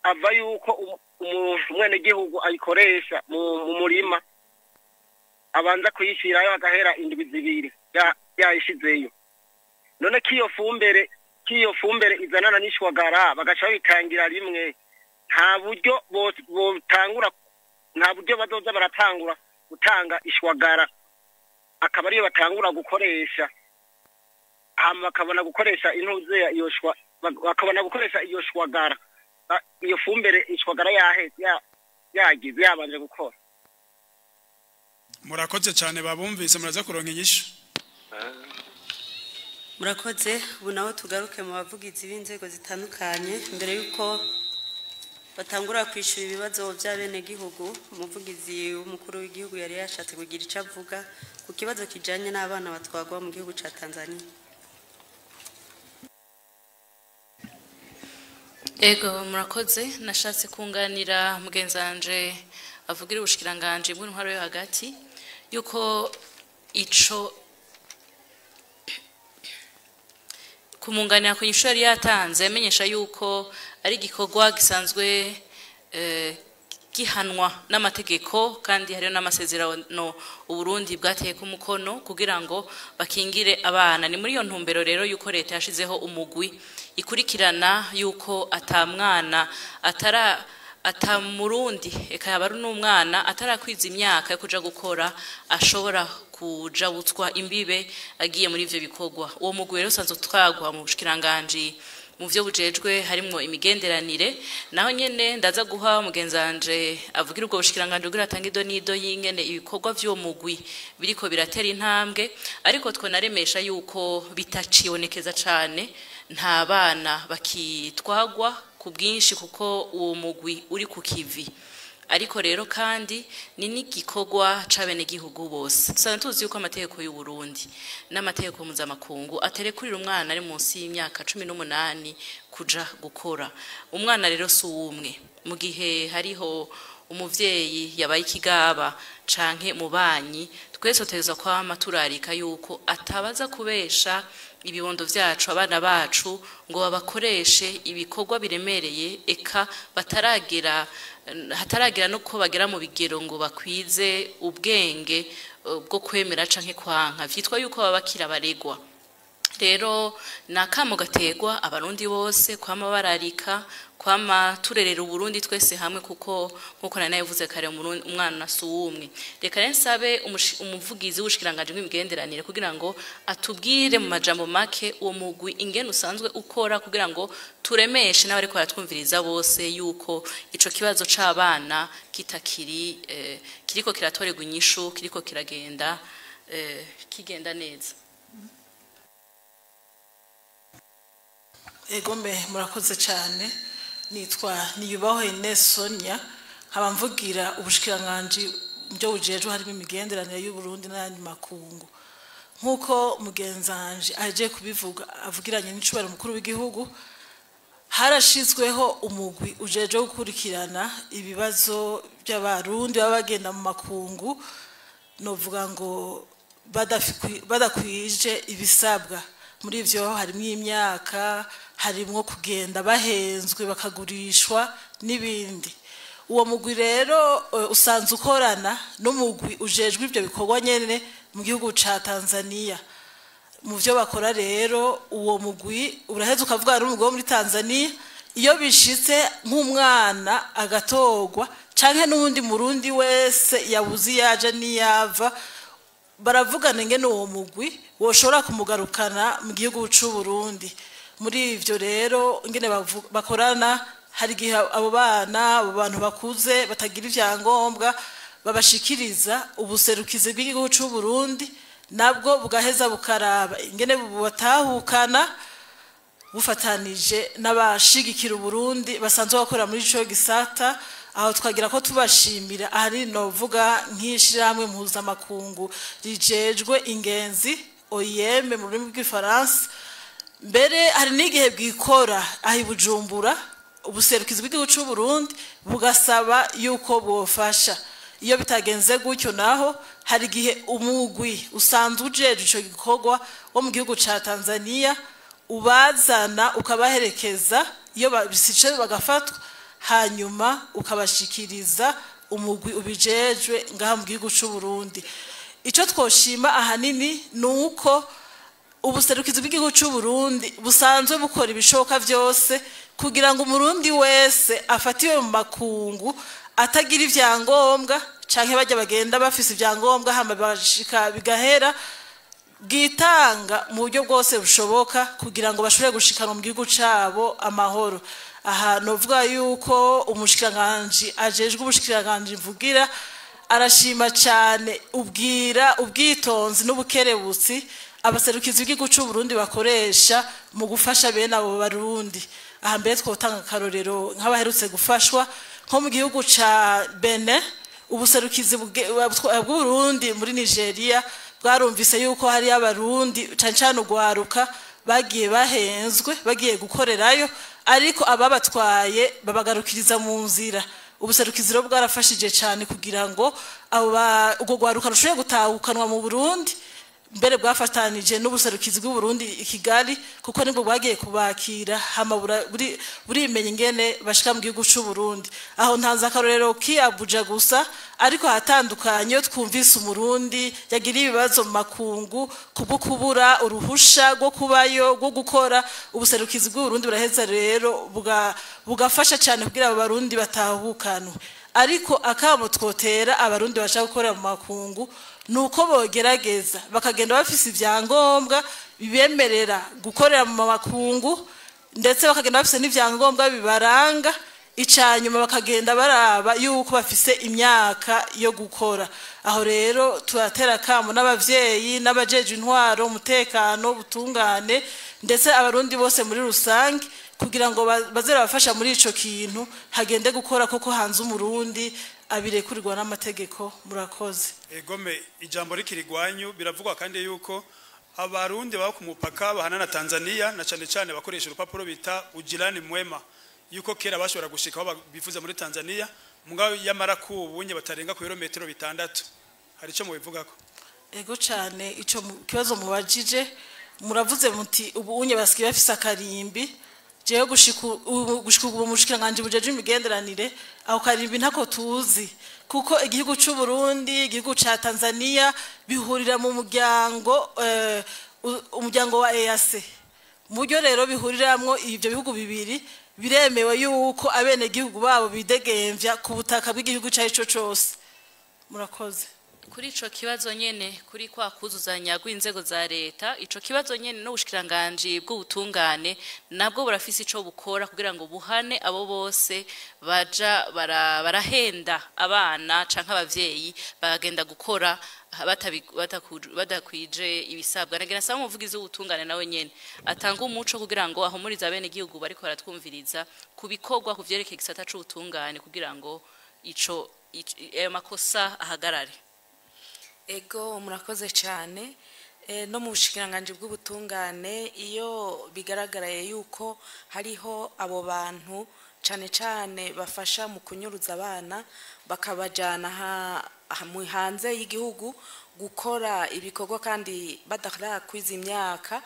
ava yuko umwenegihugu ayikoresha mu murima abanza kuyishyirayo agahera indwi zibiri yayishizeyo. None kiyo fumbere izanana n'ishwagara bagaca babitangira rimwe, nta buryo botangura, nta buryo bazoza baratangura gutanga ishwagara, akaba ariyo batangura gukoresha, hama bakabona gukoresha intuze iyo shwa, bakabona gukoresha iyo shwagara, iyo fumbire ishwagara yagize yabanje gukora. Murakoze cyane, babumvise, muraza kuronka inyishu. Murakoze. Ubu naho tugaruke mu bavugizi b'inzego zitandukanye mbere yuko batangura kwishyura ibibazo by'abenegihugu. Umuvugizi w'umukuru w'igihugu yari yashatse kugira icyo avuga ku kibazo kijanye n'abana batwagwa mu gihugu ca Tanzania. Ego, murakoze. Nashatse kunganira mugenzanje avugira ubushikiranganje bw'intwaro yo hagati yuko ico kumunganira ku nyishu yari yatanze yamenyesha yuko ari igikorwa gisanzwe gihanwa n'amategeko, kandi hariyo n'amasezerano Uburundi bwateye ku mukono kugira ngo bakingire abana. Ni muri iyo ntumbero rero yuko leta yashizeho umugwi ikurikirana yuko atamwana atara atamurundi eka yaba ari n'umwana atarakwiza imyaka yo kuja gukora ashobora kujabutswa imbibe agiye muri ivyo bikorwa. Uwo mugwi rero usanzwe utwagwa mu bushikiranganji mu vyo bujejwe harimwo imigenderanire, naho nyene ndaza guha mugenzanje avugira ubwo bushikiranganji kugira atange ido n'ido y'ingene ibikorwa vy'uwo mugwi biriko biratera intambwe, ariko twonaremesha yuko bitacibonekeza cane, nta bana bakitwagwa ku bwinshi kuko uwo mugwi uri ku kivi. Ariko rero kandi ni n'igikorwa c'abenegihugu bose. Dusanzwe tuzi yuko amategeko y'u Burundi n'amategeko mpuzamakungu aterekurira umwana ari munsi y'imyaka 18 kuja gukora. Umwana rero si uwumwe. Mu gihe hariho umuvyeyi yabaye ikigaba canke mubanyi, twese tutegerezwa kwama turarika yuko atabaza kubesha ibibondo vyacu, abana bacu, ngo babakoreshe ibikorwa biremereye, eka bataragera hataragera no ko bagera mu bigero ngo bakwize ubwenge bwo kwemera canke kwanka, vyitwa yuko babakira baregwa. Rero nakamo gategwa abarundi bose kwama bararika, kwama turerera Uburundi twese hamwe, kuko nkuko nari nabivuze kare umwana si uwumwe. Reka rero nsabe umuvugizi w'ubushikiranganji bw'imigenderanire kugira ngo atubwire mu majambo make uwo mugwi ingene usanzwe ukora, kugira ngo turemeshe n'abariko baratwumviriza bose yuko ico kibazo c'abana kitakiri kiriko kiratorerwa inyishu, kiriko kiragenda kigenda neza. Egome, murakoze cyane. Nitwa Niyubaho Ines Sonia, nkaba mvugira ubushikiranganji byo bujejwe harimo imigenderanire y'u Burundi n'ayandi makungu. Nkuko mugenzanje aje kubivuga avugiranye n'icubahiro mukuru w'igihugu, harashizweho umugwi ujejwe gukurikirana ibibazo by'abarundi baba bagenda mu makungu, novuga ngo badakwije ibisabwa. Muri ivyo harimwo imyaka, harimwo kugenda bahenzwe bakagurishwa n'ibindi. Uwo mugwi rero usanzwe ukorana n'umugwi ujejwe ivyo bikorwa nyene mu gihugu ca Tanzania. Mu vyo bakora rero uwo mugwi uraheza ukavuga n'umugwi wo muri Tanzania, iyo bishitse nk'umwana agatorwa canke n'uwundi murundi wese yabuze yaje niyava, baravugana ingene uwo mugwi woshobora kumugarukana mu gihugu c'u Burundi. Muri ivyo rero ingene bakorana, hari igihe abo bana, abo bantu bakuze batagira ivyangombwa babashikiriza ubuserukizi bw'igihugu c'u Burundi, nabwo bugaheza bukaraba ingene bubatahukana bufatanije n'abashigikira Uburundi basanzwe bakora muri ico gisata. Aho twagira ko tubashimira, ahari novuga nk'ishirahamwe mpuzamakungu rijejwe ingenzi OIM mu rurimi rw'igifaransa. Mbere hari n'igihe bwikora aho i Bujumbura ubuserukizi bw'igihugu c'u Burundi bugasaba yuko bwofasha. Iyo bitagenze gutyo naho hari igihe umugwi usanzwe ujejwe ico gikorwa wo mu gihugu ca Tanzania ubazana ukabaherekeza, iyo bisice bagafatwa, hanyuma ukabashikiriza umugwi ubijejwe ngaha mu gihugu c'u Burundi. Ico twoshima ahanini nuko ubuserukizi bw'igihugu c'u Burundi busanzwe bukora ibishoboka vyose kugira ngo umurundi wese afatiwe mu makungu atagira ivyangombwa canke bajya bagenda bafise ibyangombwa hama bashika bigahera, bwitanga mu buryo bwose bushoboka kugira ngo bashobore gushikana mu gihugu cabo amahoro. Aha novuga yuko umushikiranganji ajejwe ubushikiranganji mvugira arashima cyane ubwira ubwitonzi n'ubukerebutsi abaserukizi b'igihugu c'u Burundi bakoresha mu gufasha bene abo Barundi. Aha mbere twotanga akarorero nk'abaherutse gufashwa nko mu gihugu ca Benin, ubuserukizi bw'Uburundi muri Nigeria bwarumvise yuko hari abarundi cane cane ugwaruka bagiye bahenzwe bagiye gukorerayo, ariko ababatwaye babagarukiriza mu nzira. Ubuserukizi rero bwarafashije cyane kugira ngo abo ubwo gwaruka rushobore gutahukanwa mu Burundi, mbere bwafatanije n'ubuserukizi bw'u Burundi i Kigali, kuko nibwo bwagiye kubakira hama burimenya ingene bashika mu gihugu c'u Burundi. Aho ntanze akarorero ki Abuja gusa, ariko hatandukanye iyo twumvise umurundi yagira ibibazo mu makungu kubwo kubura uruhusha rwo kubayo rwo gukora, ubuserukizi bw'u Burundi buraheza rero bugafasha cyane kugira abo barundi batahukanwe. Ariko akamo twotera abarundi bashaka gukora mu makungu nuko bogerageza bakagenda bafise ibyangombwa bibemerera gukorera mu makungu, ndetse bakagenda bafise n'ivyangombwa bibaranga. Icanyuma bakagenda baraba yuko bafise imyaka yo gukora. Aho rero turatera akamo n'abavyeyi n'abajeje intwaro, umutekano, ubutungane, ndetse abarundi bose muri rusange kugira ngo bazere abafasha muri ico kintu hagende gukora koko hanze umurundi abirekurirwa n'amategeko. Murakoze. Egome ijambo rikirigwanyu biravugwa kandi yuko abarundi baba ku mupaka bahana na Tanzania na cane cane bakoresha urupapuro bita ujirani mwema, yuko kera bashobora gushika aho bifuza muri Tanzania mugabo yamara kubunye batarenga ku birometero 6. Hari ico mubivugako? Ego cane, ico kibazo mubajije muravuze muti ubu unye basikiye bafise akarimbi. Jewe gushika ubu mushikiranganje bujeje imigenderanire aho karimbi ntako tuzi, kuko igihugu c'u Burundi igihugu ca Tanzania bihurira mu muryango umuryango wa EAC. Mu buryo rero bihuriramwo ivyo bihugu bibiri, biremewe yuko abene gihugu babo bidegemvya ku butaka bw'igihugu cyaco cose. Murakoze. Kuri ico kibazo nyene, kuri kwa kuzuzanya rw'inzego za leta, ico kibazo nyene n'ubushikiranganje bw'ubutungane nabwo burafise ico bukora kugira ngo buhane abo bose baja barahenda abana canke abavyeyi bagenda gukora badakwije ibisabwa. Nagira nsaba umuvugizi w'ubutungane nawe nyene atanga umuco kugira ngo ahumurize abene gihugu bariko baratwumviriza ku bikorwa ku vyerekeye igisata c'ubutungane kugira ngo ico ayo makosa ahagarare. Ego, murakoze cyane. No mu bushikiranganje bw'ubutungane iyo bigaragaraye yuko hariho abo bantu cyane cyane bafasha mu kunyuruza abana bakabajana hanze y'igihugu gukora ibikorwa kandi badarakwiza imyaka,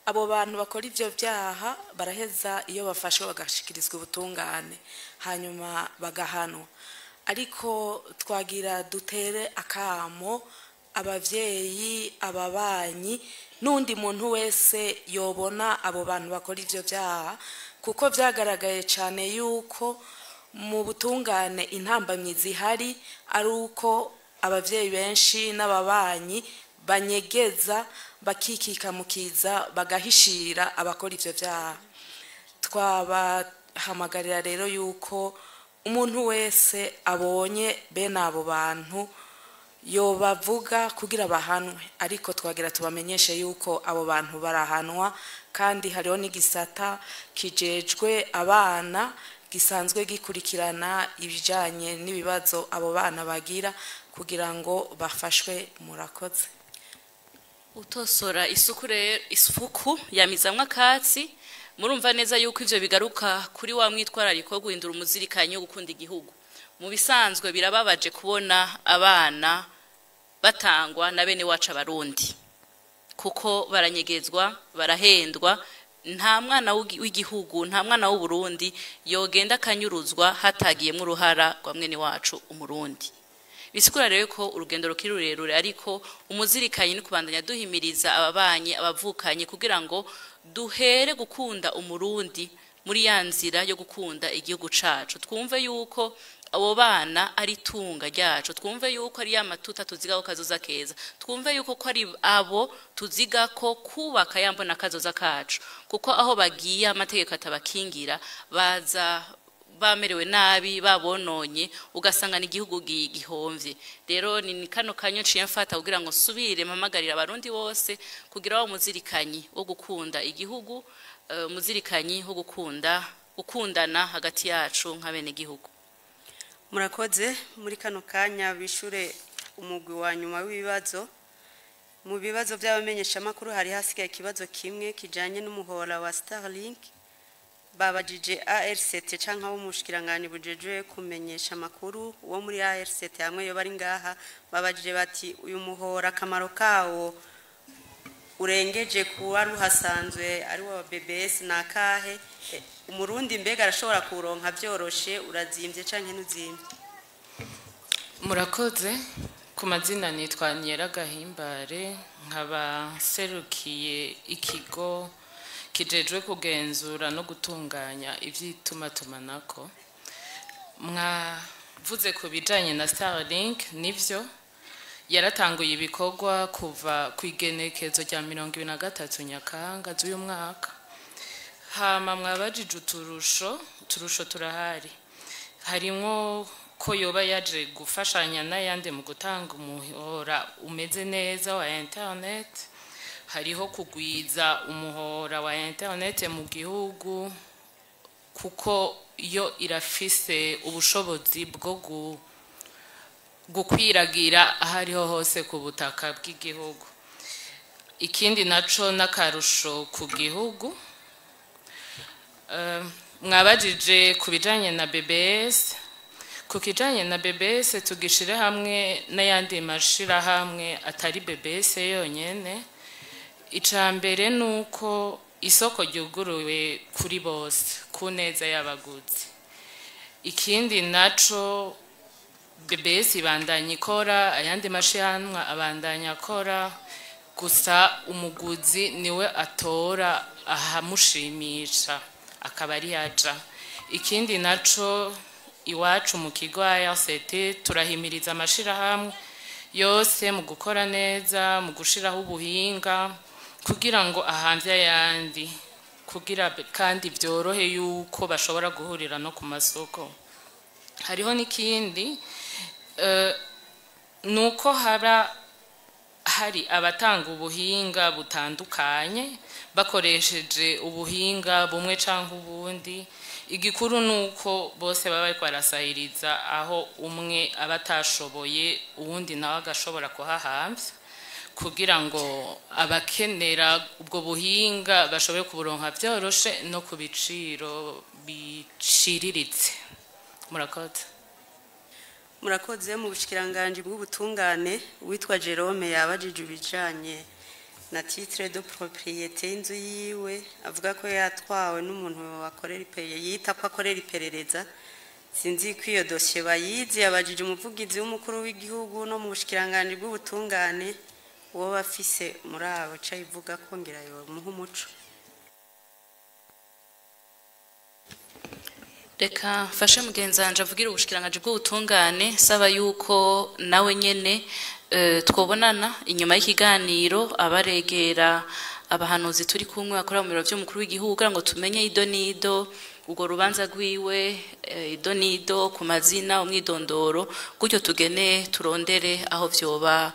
abo bantu bakora ivyo byaha baraheza iyo bafashwe bagashikirizwa ubutungane hanyuma bagahanwa. Ariko twagira dutere akamo abavyeyi, ababanyi n'undi muntu wese yobona abo bantu bakora ivyo byaha, kuko vyagaragaye cyane yuko mu butungane intambamyi zihari ari uko abavyeyi benshi n'ababanyi banyegeza bakikika mukiza bagahishira abakora ivyo byaha. Twabahamagarira rero yuko umuntu wese abonye bene abo bantu yobavuga kugira bahanwe, ariko twagira tubamenyeshe yuko abo bantu barahanwa, kandi hariho n'igisata kijejwe abana gisanzwe gikurikirana ibijanye n'ibibazo abo bana bagira kugira ngo bafashwe. Murakoze. Utosora isuku rero, isuku yamizamwe akatsi. Murumva neza yuko ivyo bigaruka kuri wa mwitwarariko wo guhindura umuzirikanyi wo gukunda igihugu. Mu bisanzwe birababaje kubona abana batangwa na bene wacu abarundi, kuko baranyegezwa, barahendwa. Nta mwana w'igihugu, nta mwana w'u Burundi yogenda akanyuruzwa hatagiyemwo uruhara rwa mwene wacu umurundi. Bisigura rero ko urugendo rukiri rurerure, ariko umuzirikanyi ni kubandanya duhimiriza ababanyi, abavukanyi kugira ngo duhere gukunda umurundi muri ya nzira yo gukunda igihugu cacu. Twumve yuko abo bana ari tunga ryacu, twumve yuko ari yamatuta tuziga ko kazoza keza, twumve yuko ko ari abo tuziga ko kubaka yambona kazoza kacu, kuko aho bagiye amategeko atabakingira baza bamerewe nabi babononye, ugasanga ni igihugu gihomvye. Rero ni kano kanyo nciye mfata kugira ngo nsubire mpamagarira abarundi bose kugira wa muzirikanyi wo gukunda igihugu, muzirikanyi wo gukunda gukundana hagati yacu nk'abene gihugu. Murakoze. Muri kano kanya bishure umugwi wa nyuma w'ibibazo. Mu bibazo by'abamenyeshamakuru hari hasigaye ikibazo kimwe kijanye n'umuhora wa Starlink. Babajije ARCT canke abo mushikirangani bujejwe kumenyesha amakuru wo muri ARCT hamwe yo bari ngaha, babajije bati uyu muhora akamaro kawo urengeje kuba ruhasanzwe ari wa BBS nakahe? Umurundi mbega arashobora kuronka byoroshe, urazimvye canke ntuzimvye? Murakoze. Ku mazina nitwa Nyera Gahimbare, nkaba serukiye ikigo kijejwe kugenzura no gutunganya ivy'itumatumanako. Mwavuze ku bijanye na Starlink, nivyo yaratanguye ibikorwa kuva ku igenekezo rya 2023 Nyakanga z'uyu mwaka. Hama mwabajije uturusho turahari, harimwo ko yoba yaje gufashanya n'ayandi mu gutanga umuhora umeze neza wa internet, hariho kugwiza umuhora wa internet mu gihugu kuko yo irafise ubushobozi bwo gukwiragira ahariho hose ku butaka bw'igihugu. Ikindi naco n'akarusho ku gihugu. Mwabajije ku bijanye na BBS. Ku kijanye na BBS tugishire hamwe n'ayandi mashirahamwe atari BBS yonyene. Ica mbere nuko isoko ryuguruwe kuri bose ku neza y'abaguzi. Ikindi naco BBS ibandanya ikora, ayandi mashirahamwe abandanya akora, gusa umuguzi niwe atora ahamushimisha akaba ari yaja. Ikindi naco iwacu mu kigo ARCT turahimiriza amashirahamwe yose mu gukora neza, mu gushiraho ubuhinga kugira ngo ahanze ayandi, kugira kandi byorohe yuko bashobora guhurira no ku masoko. Hariho n'ikindi nuko hari abatanga ubuhinga butandukanye bakoresheje ubuhinga bumwe canke ubundi. Igikuru nuko bose baba bariko barasahiriza aho umwe aba atashoboye uwundi nawe agashobora kuhahamvya, kugira ngo abakenera ubwo buhinga bashobore kuburonka vyoroshe no ku biciro biciriritse. Murakoze. Murakoze. Mu bushikiranganje bw'ubutungane witwa Jerome yabajije ibijanye na titre de propriété y'inzu yiwe, avuga ko yatwawe n'umuntu wakorera iperereza, yita ko akorera iperereza. Sinzi ko iyo dossier bayizi. Yabajije umuvugizi w'umukuru w'igihugu no mu bushikiranganje bw'ubutungane uwo bafise muri abo ca ivuga ko ngira yo muha umuco. Reka mfashe mugenzi wanje avugira ubushikiranganje bw'ubutungane, saba yuko nawe nyene twobonana inyuma y'ikiganiro, abaregera abahanuzi turi kumwe bakora mu biro by'umukuru w'igihugu kugira ngo tumenye ido n'ido urwo rubanza rwiwe, ido n'ido ku mazina, umwidondoro, gutyo tugene turondere aho vyoba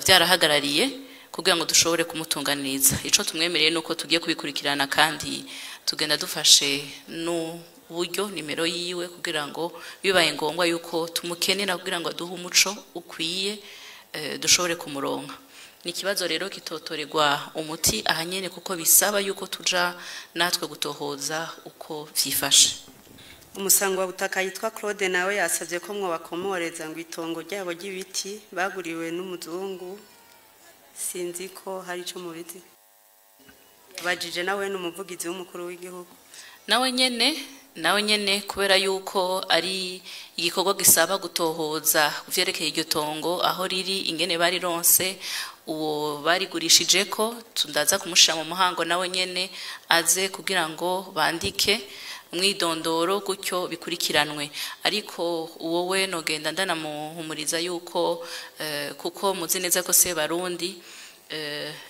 vyarahagarariye kugira ngo dushobore kumutunganiriza. Ico tumwemereye nuko tugiye kubikurikirana kandi tugenda dufashe no buryo nimero yiwe kugira ngo bibaye ngombwa yuko tumukenera kugira ngo aduhe umuco ukwiye, dushobore kumuronka. Ni ikibazo rero kitotorerwa umuti ahanyene kuko bisaba yuko tuja natwe gutohoza uko vyifashe. Umusangwa butaka yitwa Claude nawe yasavye ko mwobakomoreza ngo itongo ryabo ry'ibiti baguriwe n'umuzungu, sinzi ko hari ico mubizi. Bajije nawe n'umuvugizi w'umukuru w'igihugu. Nawe nyene kubera yuko ari igikorwa gisaba gutohoza kuvyerekeye iryo tongo aho riri, ingene bari ronse uwo barigurishijeko, tundaza kumushira mu muhango nawe nyene aze kugira ngo bandike Umwidondoro gutyo bikurikiranwe. Ariko wowe nogenda ndanamuhumuriza yuko kuko muzi neza ko se Barundi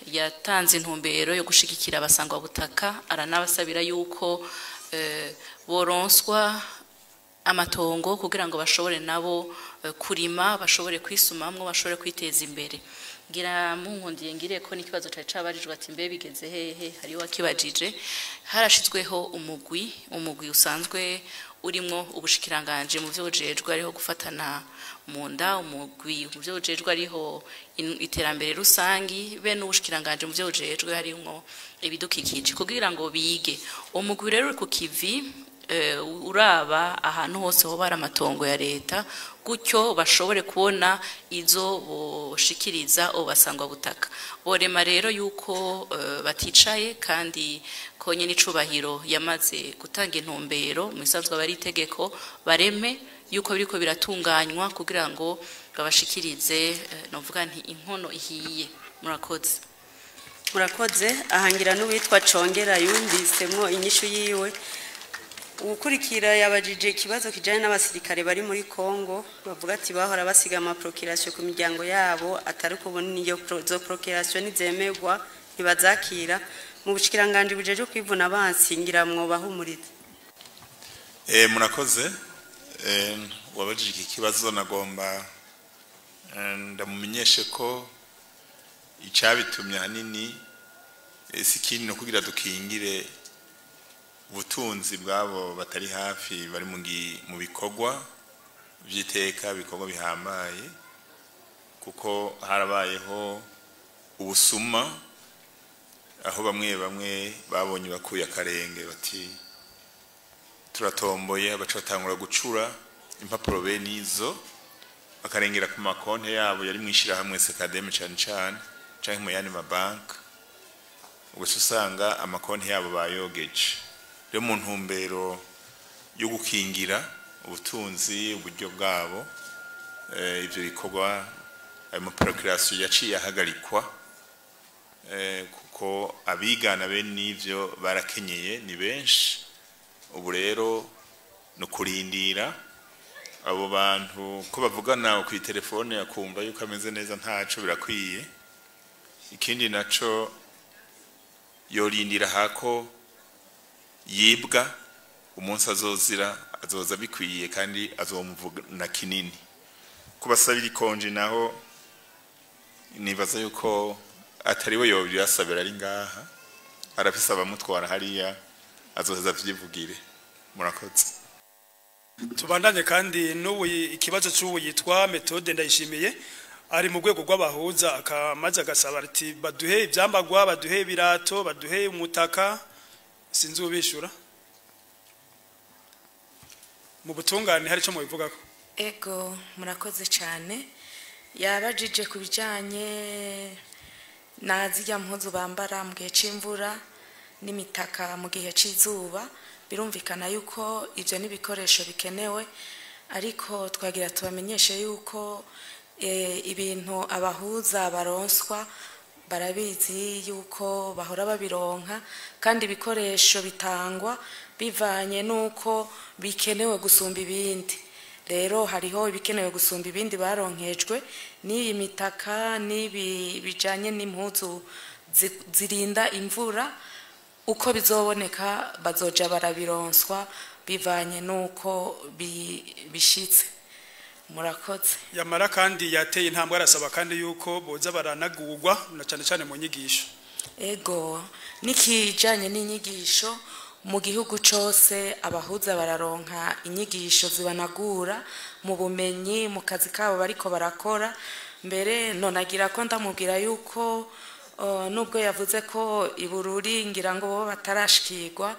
yatanze intumbero yo gushigikira abasangwa butaka, aranabasabira yuko boronswa amatongo kugira ngo bashobore nabo kurima, bashobore kwisumamwo, bashobore kwiteza imbere. Ngira munkundiye ngire ko n'ikibazo cari cabarijwe ati mbe bigeze hehe, hari wakibajije. Harashizweho umugwi usanzwe urimwo ubushikiranganje mu byo bujejwe ariho gufatana mu nda, umugwi mu byo bujejwe ariho iterambere rusangi, be n'ubushikiranganje mu byo bujejwe harimwo ibidukikije kugira ngo bige. Umugwi rero uri ku kivi uraba ahantu hose ho bari amatongo ya leta, gutyo bashobore kubona izo boshikiriza obasangwa butaka. Borema rero yuko baticaye, kandi konye n'icubahiro yamaze gutanga intumbero mu isanzwe bari itegeko, bareme yuko biriko biratunganywa kugira ngo babashikirize novuga nti inkono ihiye. Murakoze. Murakoze. Ahangira n'uwitwa Congera yumvisemwo inyishu yiwe. Ukurikira yabajije ikibazo kijanye n'abasirikare bari muri Kongo, bavuga ati bahora basiga ama procuration ku miryango yabo, atari kubona iyo zo procuration nizemegwa ntibazakira. Mu bushikiranganje bujeje kwivuna abansi ngira mwo bahumuriza. Murakoze. Wabajije iki kibazo nagomba ndamumenyeshe ko icabitumye hanini si ikindi no kugira dukingire ubutunzi bwabo batari hafi, bari mu bikorwa by'iteka, bikorwa bihambaye, kuko harabayeho ubusuma aho bamwe bamwe babonye bakuye akarenge bati turatomboye, baca batangura gucura impapuro bene izo bakarengera ku makonte yabo yari mwishirahamwe Sekademe cane cane canke mu yandi mabanki, ugaca usanga amakonti yabo bayogeje. Rero mu ntumbero yo gukingira ubutunzi, uburyo bwabo, ivyo bikorwa, ayo ma procuration yaciye ahagarikwa, kuko abigana bene n'ivyo barakenyeye ni benshi. Ubu rero ni ukurindira abo bantu ko bavugana ku telefone akumva yuko ameze neza, ntaco birakwiye. Ikindi naco, yorindira hako yibwa, umunsi azozira azoza bikwiye kandi azomuvuna kinini. Kubasabira ikonje naho nibaza yuko atari we yobirasabira, ari ngaha arafise abamutwara hariya, azoheza avyivugire. Murakoze. Tubandanye kandi n'ubu ikibazo cy'ubu yitwa Methode Ndayishimiye, ari mu rwego rw'abahuza, akamaze agasaba ati baduhe ibyambagwa, baduhe ibirato, baduhe umutaka. Sinzi ubishura mu butungane, hari icyo mubivugako? Ego, murakoze cyane. Yabajije ku bijyanye na zirya mpuzu bambara mu gihe cy'imvura n'imitaka mu gihe cy'izuba. Birumvikana yuko ibyo n'ibikoresho bikenewe, ariko twagira tubamenyeshe yuko ibintu abahuza baronswa barabizi yuko bahora babironka, kandi ibikoresho bitangwa bivanye n'uko bikenewe gusumba ibindi. Rero hariho ibikenewe gusumba ibindi baronkejwe, n'iyi mitaka n'ibi bijanye n'impuzu zirinda imvura. Uko bizoboneka bazoja barabironswa bivanye n'uko bishitse. Murakoze. Yamara kandi yateye intambwe, arasaba kandi yuko boza baranagurwa na cyane cyane mu nyigisho. Ego, nikijanye n'inyigisho, mu gihugu cose abahuza bararonka inyigisho zibanagura mu bumenyi mu kazi kabo bariko barakora. Mbere nonagira ko ndamubwira yuko nubwo yavuze ko ibururi ngira ngo bo batarashikirwa,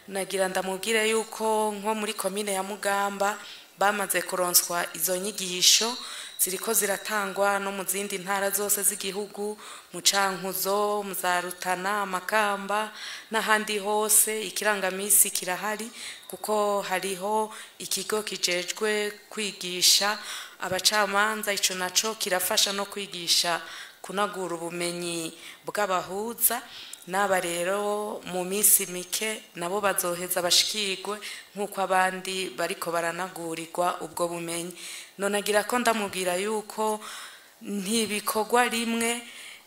nagira ndamubwire yuko nko muri komine ya Mugamba bamaze kuronswa izo nyigisho, ziriko ziratangwa no mu zindi ntara zose z'igihugu, mu Cankuzo, mu za Rutana, Makamba n'ahandi hose. Ikirangamisi kirahari, kuko hariho ikigo kijejwe kwigisha abacamanza, ico naco kirafasha no kwigisha kunagura ubumenyi bw'abahuza. N'aba rero mu minsi mike nabo bazoheza bashikirwe nk'uko abandi bariko baranagurirwa ubwo bumenyi. Nonagira ko ndamubwira yuko ntibikorwa rimwe,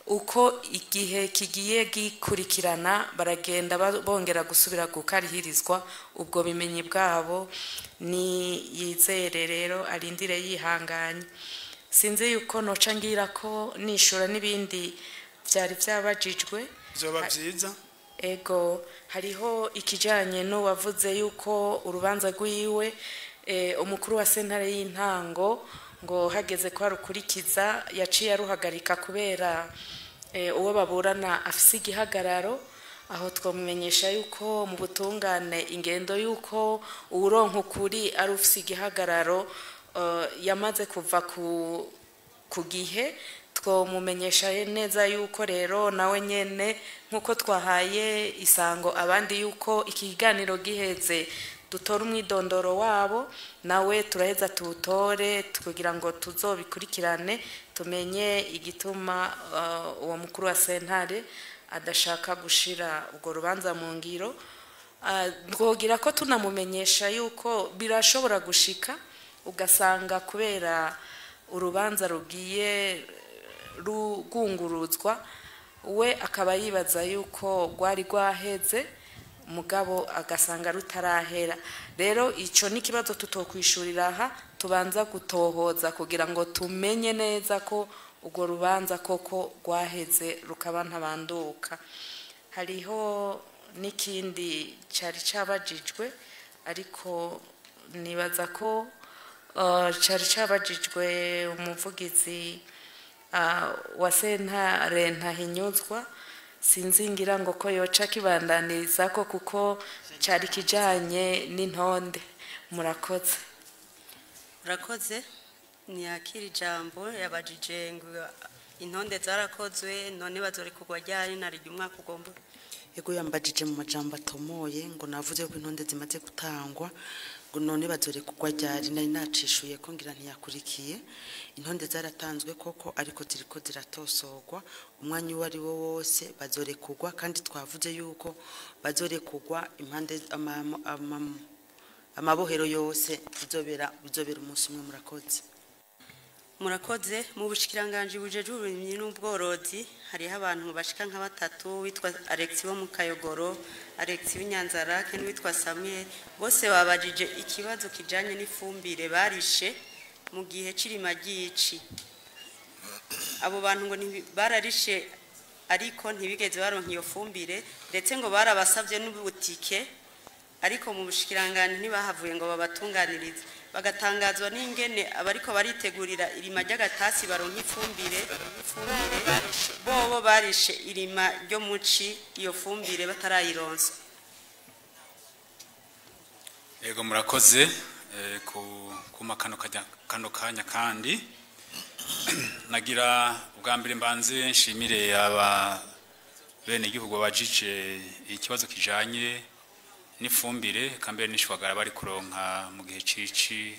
uko igihe kigiye gikurikirana baragenda bongera gusubira gukarihirizwa ubwo bimenyi bwabo. Ni yizere rero arindire yihanganye. Sinzi yuko noca ngira ko nishura n'ibindi byari byabajijwe. Byoba byiza. Ego, hariho ikijanye n'uwavuze yuko urubanza rwiwe umukuru wa sentare y'intango ngo hageze ko arukurikiza yaciye aruhagarika kubera uwo baburana afise igihagararo. Aho twamumenyesha yuko mu butungane ingendo yuko uwuronka ukuri ari ufise igihagararo yamaze kuva ku gihe. Twomumenyesha neza yuko rero nawe nyene nkuko twahaye isango abandi yuko ikiganiro giheze dutora umwidondoro wabo, nawe turaheza tuwutore kugira ngo tuzobikurikirane tumenye igituma uwo mukuru wa sentare adashaka gushira urwo rubanza mu ngiro. Twogira ko tunamumenyesha yuko birashobora gushika ugasanga kubera urubanza rugiye rugunguruzwa we akaba yibaza yuko rwari rwaheze, mugabo agasanga rutarahera. Rero ico ni kibazo tutokwishurira aha, tubanza gutohoza kugira ngo tumenye neza ko urwo rubanza koko rwaheze rukaba ntabanduka. Hariho n'ikindi cari cabajijwe, ariko nibaza ko cari cabajijwe umuvugizi wa sentare Ntahinyuzwa. Sinzi ngira ngo ko yoca kibandaniriza ko kuko cari kijanye n'intonde. Murakoze. Murakoze. Niyakira ijambo yabajije ngo intonde zarakozwe none bazorekurwa ryari narirya umwaka ugomba. Ego, yambajije mu majambo atomoye ngo navuze ko intonde zimaze gutangwa ngo none bazorekurwa ryari. Nari nacishuye ko ngira ntiyakurikiye. Intonde zaratanzwe koko, ariko ziriko ziratosorwa. Umwanya uwo ari wo wose bazorekurwa, kandi twavuze yuko bazorekurwa impande amabohero yose bizobera umunsi umwe. Murakoze. Murakoze. Mu bushikiranganje bujeje uburimyi n'ubworozi hariho abantu bashika nka batatu, witwa Alex wo mu Kayogoro, Alex w'Inyanzarake n'uwitwa Samuel, bose babajije ikibazo kijanye n'ifumbire barishe mu gihe cirima ryici. Abo bantu ngo bararishe ariko ntibigeze baronka iyo fumbire, ndetse ngo barabasavye n'ubutike, ariko mu bushikiranganje ntibahavuye ngo babatunganirize. Bagatangazwa n'ingene abariko baritegurira irima ry'agatasi baronka ifumbire, bobo barishe irima ryo muci iyo fumbire batarayironsa. Ego, murakoze kuma kano kanya. Kandi nagira ubwa mbere mbanze nshimire aba bene igihugu bajije ikibazo kijanye n'ifumbire kambere n'ishwagara bari kuronka mu gihe cici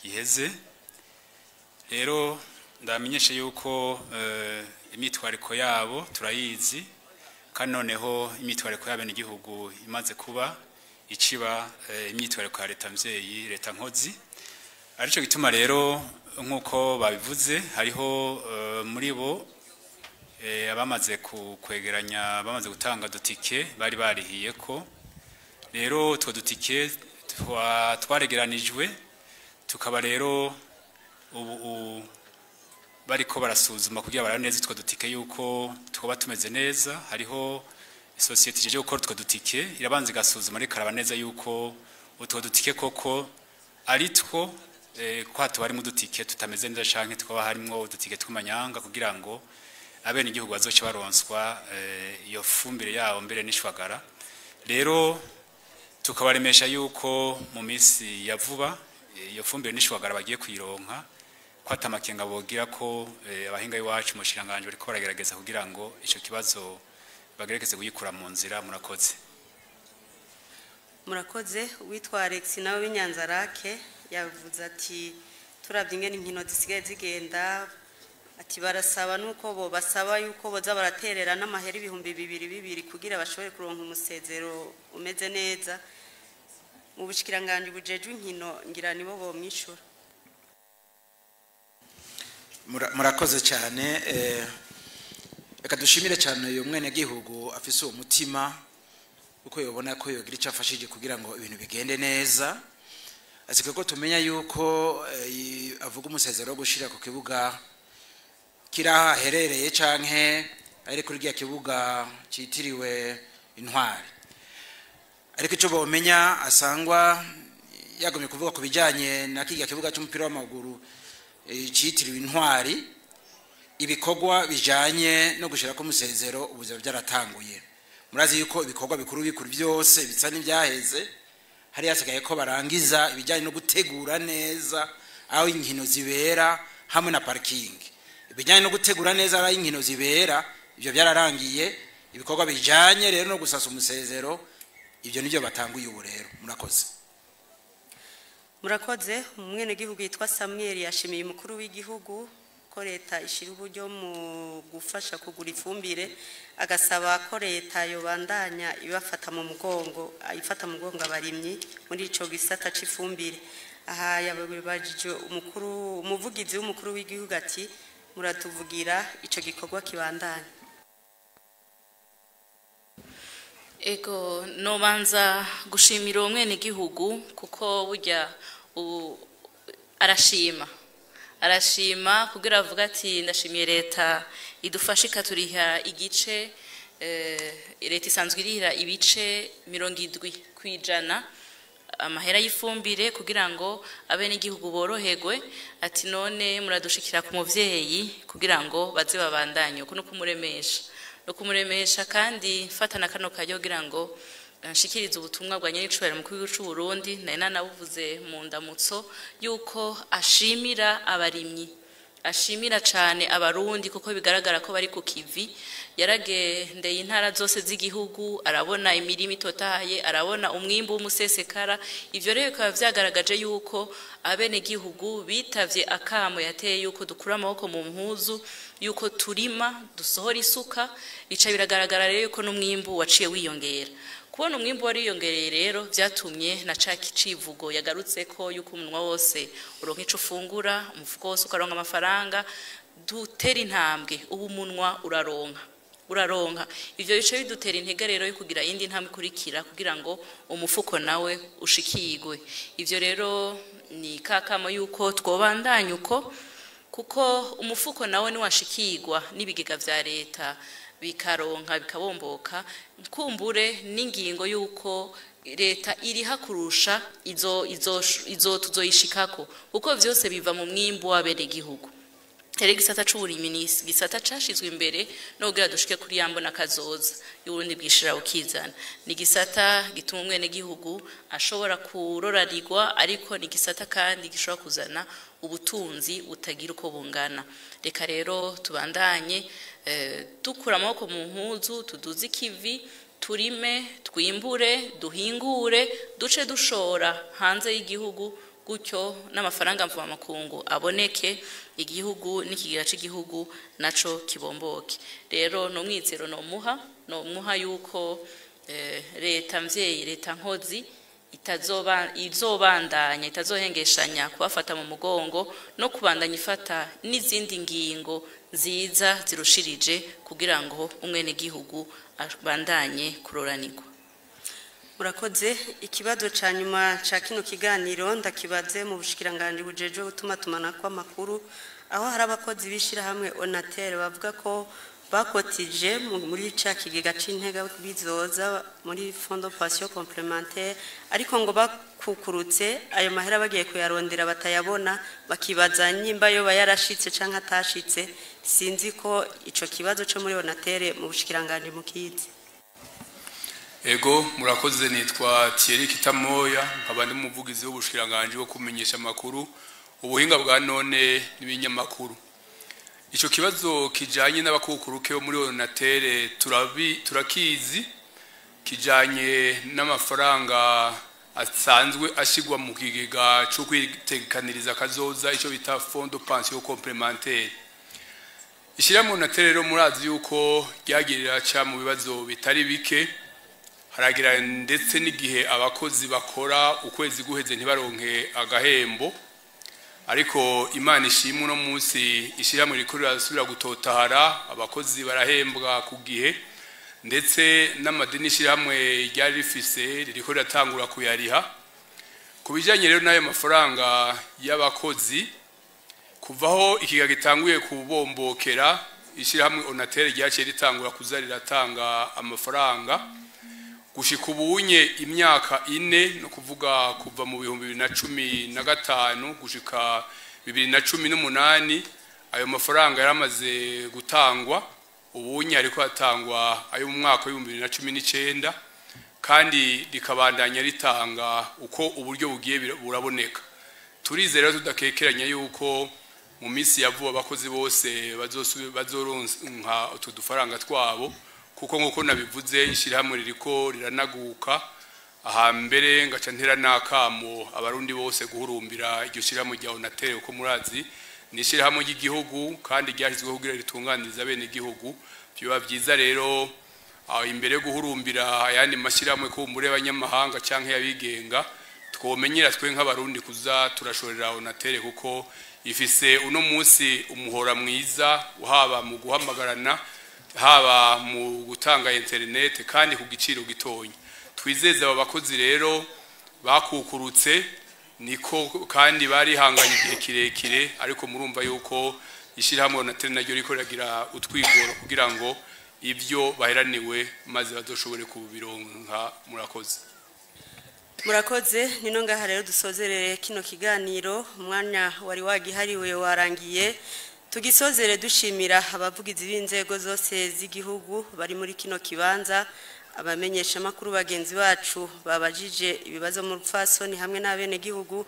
giheze. Rero ndamenyeshe yuko imyitwariko yabo turayizi, kandi noneho imyitwariko y'abene igihugu imaze kuba iciba imyitwariko ya leta mvyeyi, leta nkozi. Arico gituma rero nkuko babivuze hariho muri bo abamaze kwegeranya, bamaze gutanga dutike bari barihiye ko. Rero utwo dutike twaregeranijwe, tukaba rero ubu bariko barasuzuma kugira barabe neza utwo dutike yuko twoba tumeze neza. Hariho isosiyete ije gukora utwo dutike, irabanza igasuzuma ikaraba neza yuko utwo dutike koko ari two, ko hatuba harimo udutike tutameze neza canke twaba harimwo udutike tw'amanyanga, kugira ngo abene igihugu bazoce baronswa iyo fumbire yabo mbere n'ishwagara. Rero tukabaremesha yuko mu minsi ya vuba iyo fumbire n'ishwagara bagiye kuyironka, ko atamakenga bogira ko abahinga iwacu mu shiranganje bariko baragerageza kugira ngo ico kibazo bagerageze kuyikura mu nzira. Murakoze. Murakoze. Witwa Alex nawe w'Inyanzarake yavuze ati turabye ingene inkino zisigaye zigenda Ati barasaba nuko bo basaba yuko boza baraterera n'amahera 2000 kugira bashobore kuronka umusezero umeze neza. Mu bushikiranganje bujejwe inkino ngira nibo bo mwishura. Murakoze cyane. Reka dushimire cyane uyu mwene gihugu afise uwo mutima uko yobona ko yogira icyo afashije kugira ngo ibintu bigende neza. Asike ko tumenya yuko avuga umusezero wo gushira ku kibuga kiraha herereye canke ari kuri rya kibuga citiriwe Intwari, ariko ico bomenya asangwa yagomye kuvuga ku bijanye na kirya kibuga cy'umupira w'amaguru citiriwe Intwari. Ibikorwa bijanye no gushira ko umusezero ubuzima byaratanguye. Murazi yuko ibikorwa bikuru bikuru byose bisa n'ibyaheze, hari hasigaye ko barangiza ibijyanye no gutegura neza aho inkino zibera hamwe na parking. Ibijyanye no gutegura neza aho inkino zibera ibyo byararangiye. Ibikorwa bijanye rero no gusasa umusezero ibyo nibyo batanguye ubu rero. Murakoze. Murakoze. Umwene gihugu yitwa Samuel yashimiye umukuru w'igihugu ko leta ishira uburyo mu gufasha kugura ifumbire, agasaba ko leta yobandanya ibafata mu mugongo, ifata mu mugongo abarimyi muri ico gisata c'ifumbire. Aha yababajije umukuru, umuvugizi w'umukuru w'igihugu ati muratuvugira ico gikorwa kibandanya. Ego, nobanza gushimira umwene gihugu kuko burya arashima kugira avuga ati ndashimiye leta idufashe ikaturiha igice. Leta isanzwe irihira ibice 70% amahera y'ifumbire kugira ngo abenegihugu boroherwe. Ati none muradushikira ku muvyeyi kugira ngo baze babandanye uko no kumuremesha kandi mfatana kano kajyo kugira ngo nshikirize ubutumwa bwa nyenicubahiro mukuru w'igihugu c'u Burundi. Nari nanabuvuze mu ndamutso yuko ashimira abarimyi, ashimira cyane abarundi kuko bigaragara ko bari ku kivi. Yaragendeye intara zose z'igihugu, arabona imirima itotahaye, arabona umwimbu w'umusesekara. Ivyo rero bikaba vyagaragaje yuko abenegihugu bitavye akamo yateye yuko dukura amaboko mu mpuzu, yuko turima dusohora isuka. Bica biragaragara rero yuko n'umwimbu waciye wiyongera. Kubona umwimbu wariyongereye rero vyatumye na ca kicivugo yagarutse ko yuko umunwa wose uronka ico ufungura, umufuko wose ukaronka amafaranga. Dutera intambwe, ubu umunwa uraronka. Ivyo bice bidutera intege rero yo kugira indi ntambwe ikurikira kugira ngo umufuko nawe ushikirwe. Ivyo rero ni kakamo yuko twobandanya uko, kuko umufuko nawe ni washikirwa n'ibigega vya leta bikaronka bikabomboka. Kumbure n'ingingo yuko leta iriha kurusha izo tuzoyishikako, kuko vyose biva mu mwimbu w'abenegihugu. Tere gisata c'uburimyi ni gisata cashizwe imbere no kugira dushike kuri yambo na kazoza y'Uburundi bwishira ukizana. Ni gisata gituma umwenegihugu ashobora kurorarirwa, ariko ni gisata kandi gishobora kuzana ubutunzi butagira uko bungana. Reka rero tubandanye dukura amaboko mu mpuzu, tuduze ikivi, turime, twimbure, duhingure, duce dushora hanze y'igihugu, gutyo n'amafaranga mvamakungu aboneke, igihugu n'ikigega c'igihugu naco kibomboke. Rero no mwizero no muha yuko leta mvyeyi, leta nkozi izobandanya itazohengeshanya kubafata mu mugongo no kubandanya ifata n'izindi ngingo nziza zirushirije kugira ngo umwene gihugu abandanye kuroranirwa. Murakoze. Ikibazo ca nyuma ca kino kiganiro ndakibaze mu bushikiranganje bujejwe gutuma tumanako amakuru, aho hari abakozi bishira hamwe Onatel bavuga ko bakotije muri ca kigega c'intega bizoza muri fond de pension complémentaire, ariko ngo bakukurutse ayo mahera bagiye kuyarondera batayabona, bakibaza nyimba yo bayarashitse canke atashitse. Sinzi ko ico kibazo co muri Onatel mu bushikiranganje mukizi. Ego, murakoze. Nitwa Thierry Kitamoya, nkaba ndi umuvugizi w'ubushikiranganje bwo kumenyesha amakuru, ubuhinga bwa none n'ibinyamakuru. Ico kibazo kijanye n'abakukuruke bo muri Onatel turakizi, kijanye n'amafaranga asanzwe ashigwa mu kigega cyo kwitegekaniriza kazoza, ico bita fond de pension complémentaire. Ishyirahamwe Onatel rero murazi yuko ryagirira ca mu bibazo bitari bike, haragira ndetse n'igihe abakozi bakora ukwezi guheze ntibaronke agahembo, ariko Imana ishimwe uno munsi ishyirahamwe riko rirasubira gutotahara, abakozi barahembwa ku gihe, ndetse n'amadeni ishyirahamwe ryari rifise ririko riratangura kuyariha. Ku bijanye rero n'ayo mafaranga y'abakozi, kuvaho ikiga gitanguye kubombokera, ishyirahamwe Onatel ryaciye ritangura kuza riratanga amafaranga gushika ubunye imyaka 4, no kuvuga kuva mu 2015 gushika 2018, ayo mafaranga yaramaze gutangwa. Ubunye ariko atangwa ayo mu mwaka wa 2019, kandi rikabandanya ritanga uko uburyo bugiye buraboneka. Turizera tudakekeranya yuko mu minsi ya vuba abakozi bose bazoronka utu dufaranga twabo, kuko nkuko nabivuze ishyirahamwe ririko riranaguka. Ahambere ngaca ntera nakamo abarundi bose guhurumbira iryo shyirahamwe rya Onatel, uko murazi ni ishyirahamwe ry'igihugu kandi ryashyizweho kugira ritunganirize bene igihugu. Byoba byiza rero imbere yo guhurumbira ayandi mashyirahamwe kumbure y'abanyamahanga canke y'abigenga, twomenyera twe nk'abarundi kuza turashorera Onatel, kuko ifise uno munsi umuhora mwiza, haba mu guhamagarana, haba mu gutanga internet, kandi ku giciro gitonya. Twizeze aba bakozi rero bakukurutse niko kandi barihanganye igihe kirekire, ariko murumva yuko ishyirahamwe Onatel naryo riko riragira utwigoro kugira ngo ibyo baheraniwe maze bazoshobore kubironka. Murakoze. Murakoze. Nino ngaha rero dusozerere kino kiganiro, umwanya wari wagihariwe warangiye. Tugisozere dushimira abavugizi b'inzego zose z'igihugu bari muri kino kibanza, abamenyesha makuru bagenzi bacu babajije ibibazo mu rupfasoni hamwe n'abene gihugu,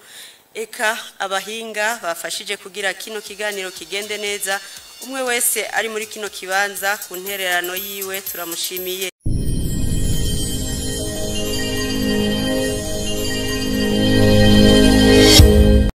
eka abahinga bafashije kugira kino kiganiro kigende neza. Umwe wese ari muri kino kibanza ku ntererano yiwe turamushimiye.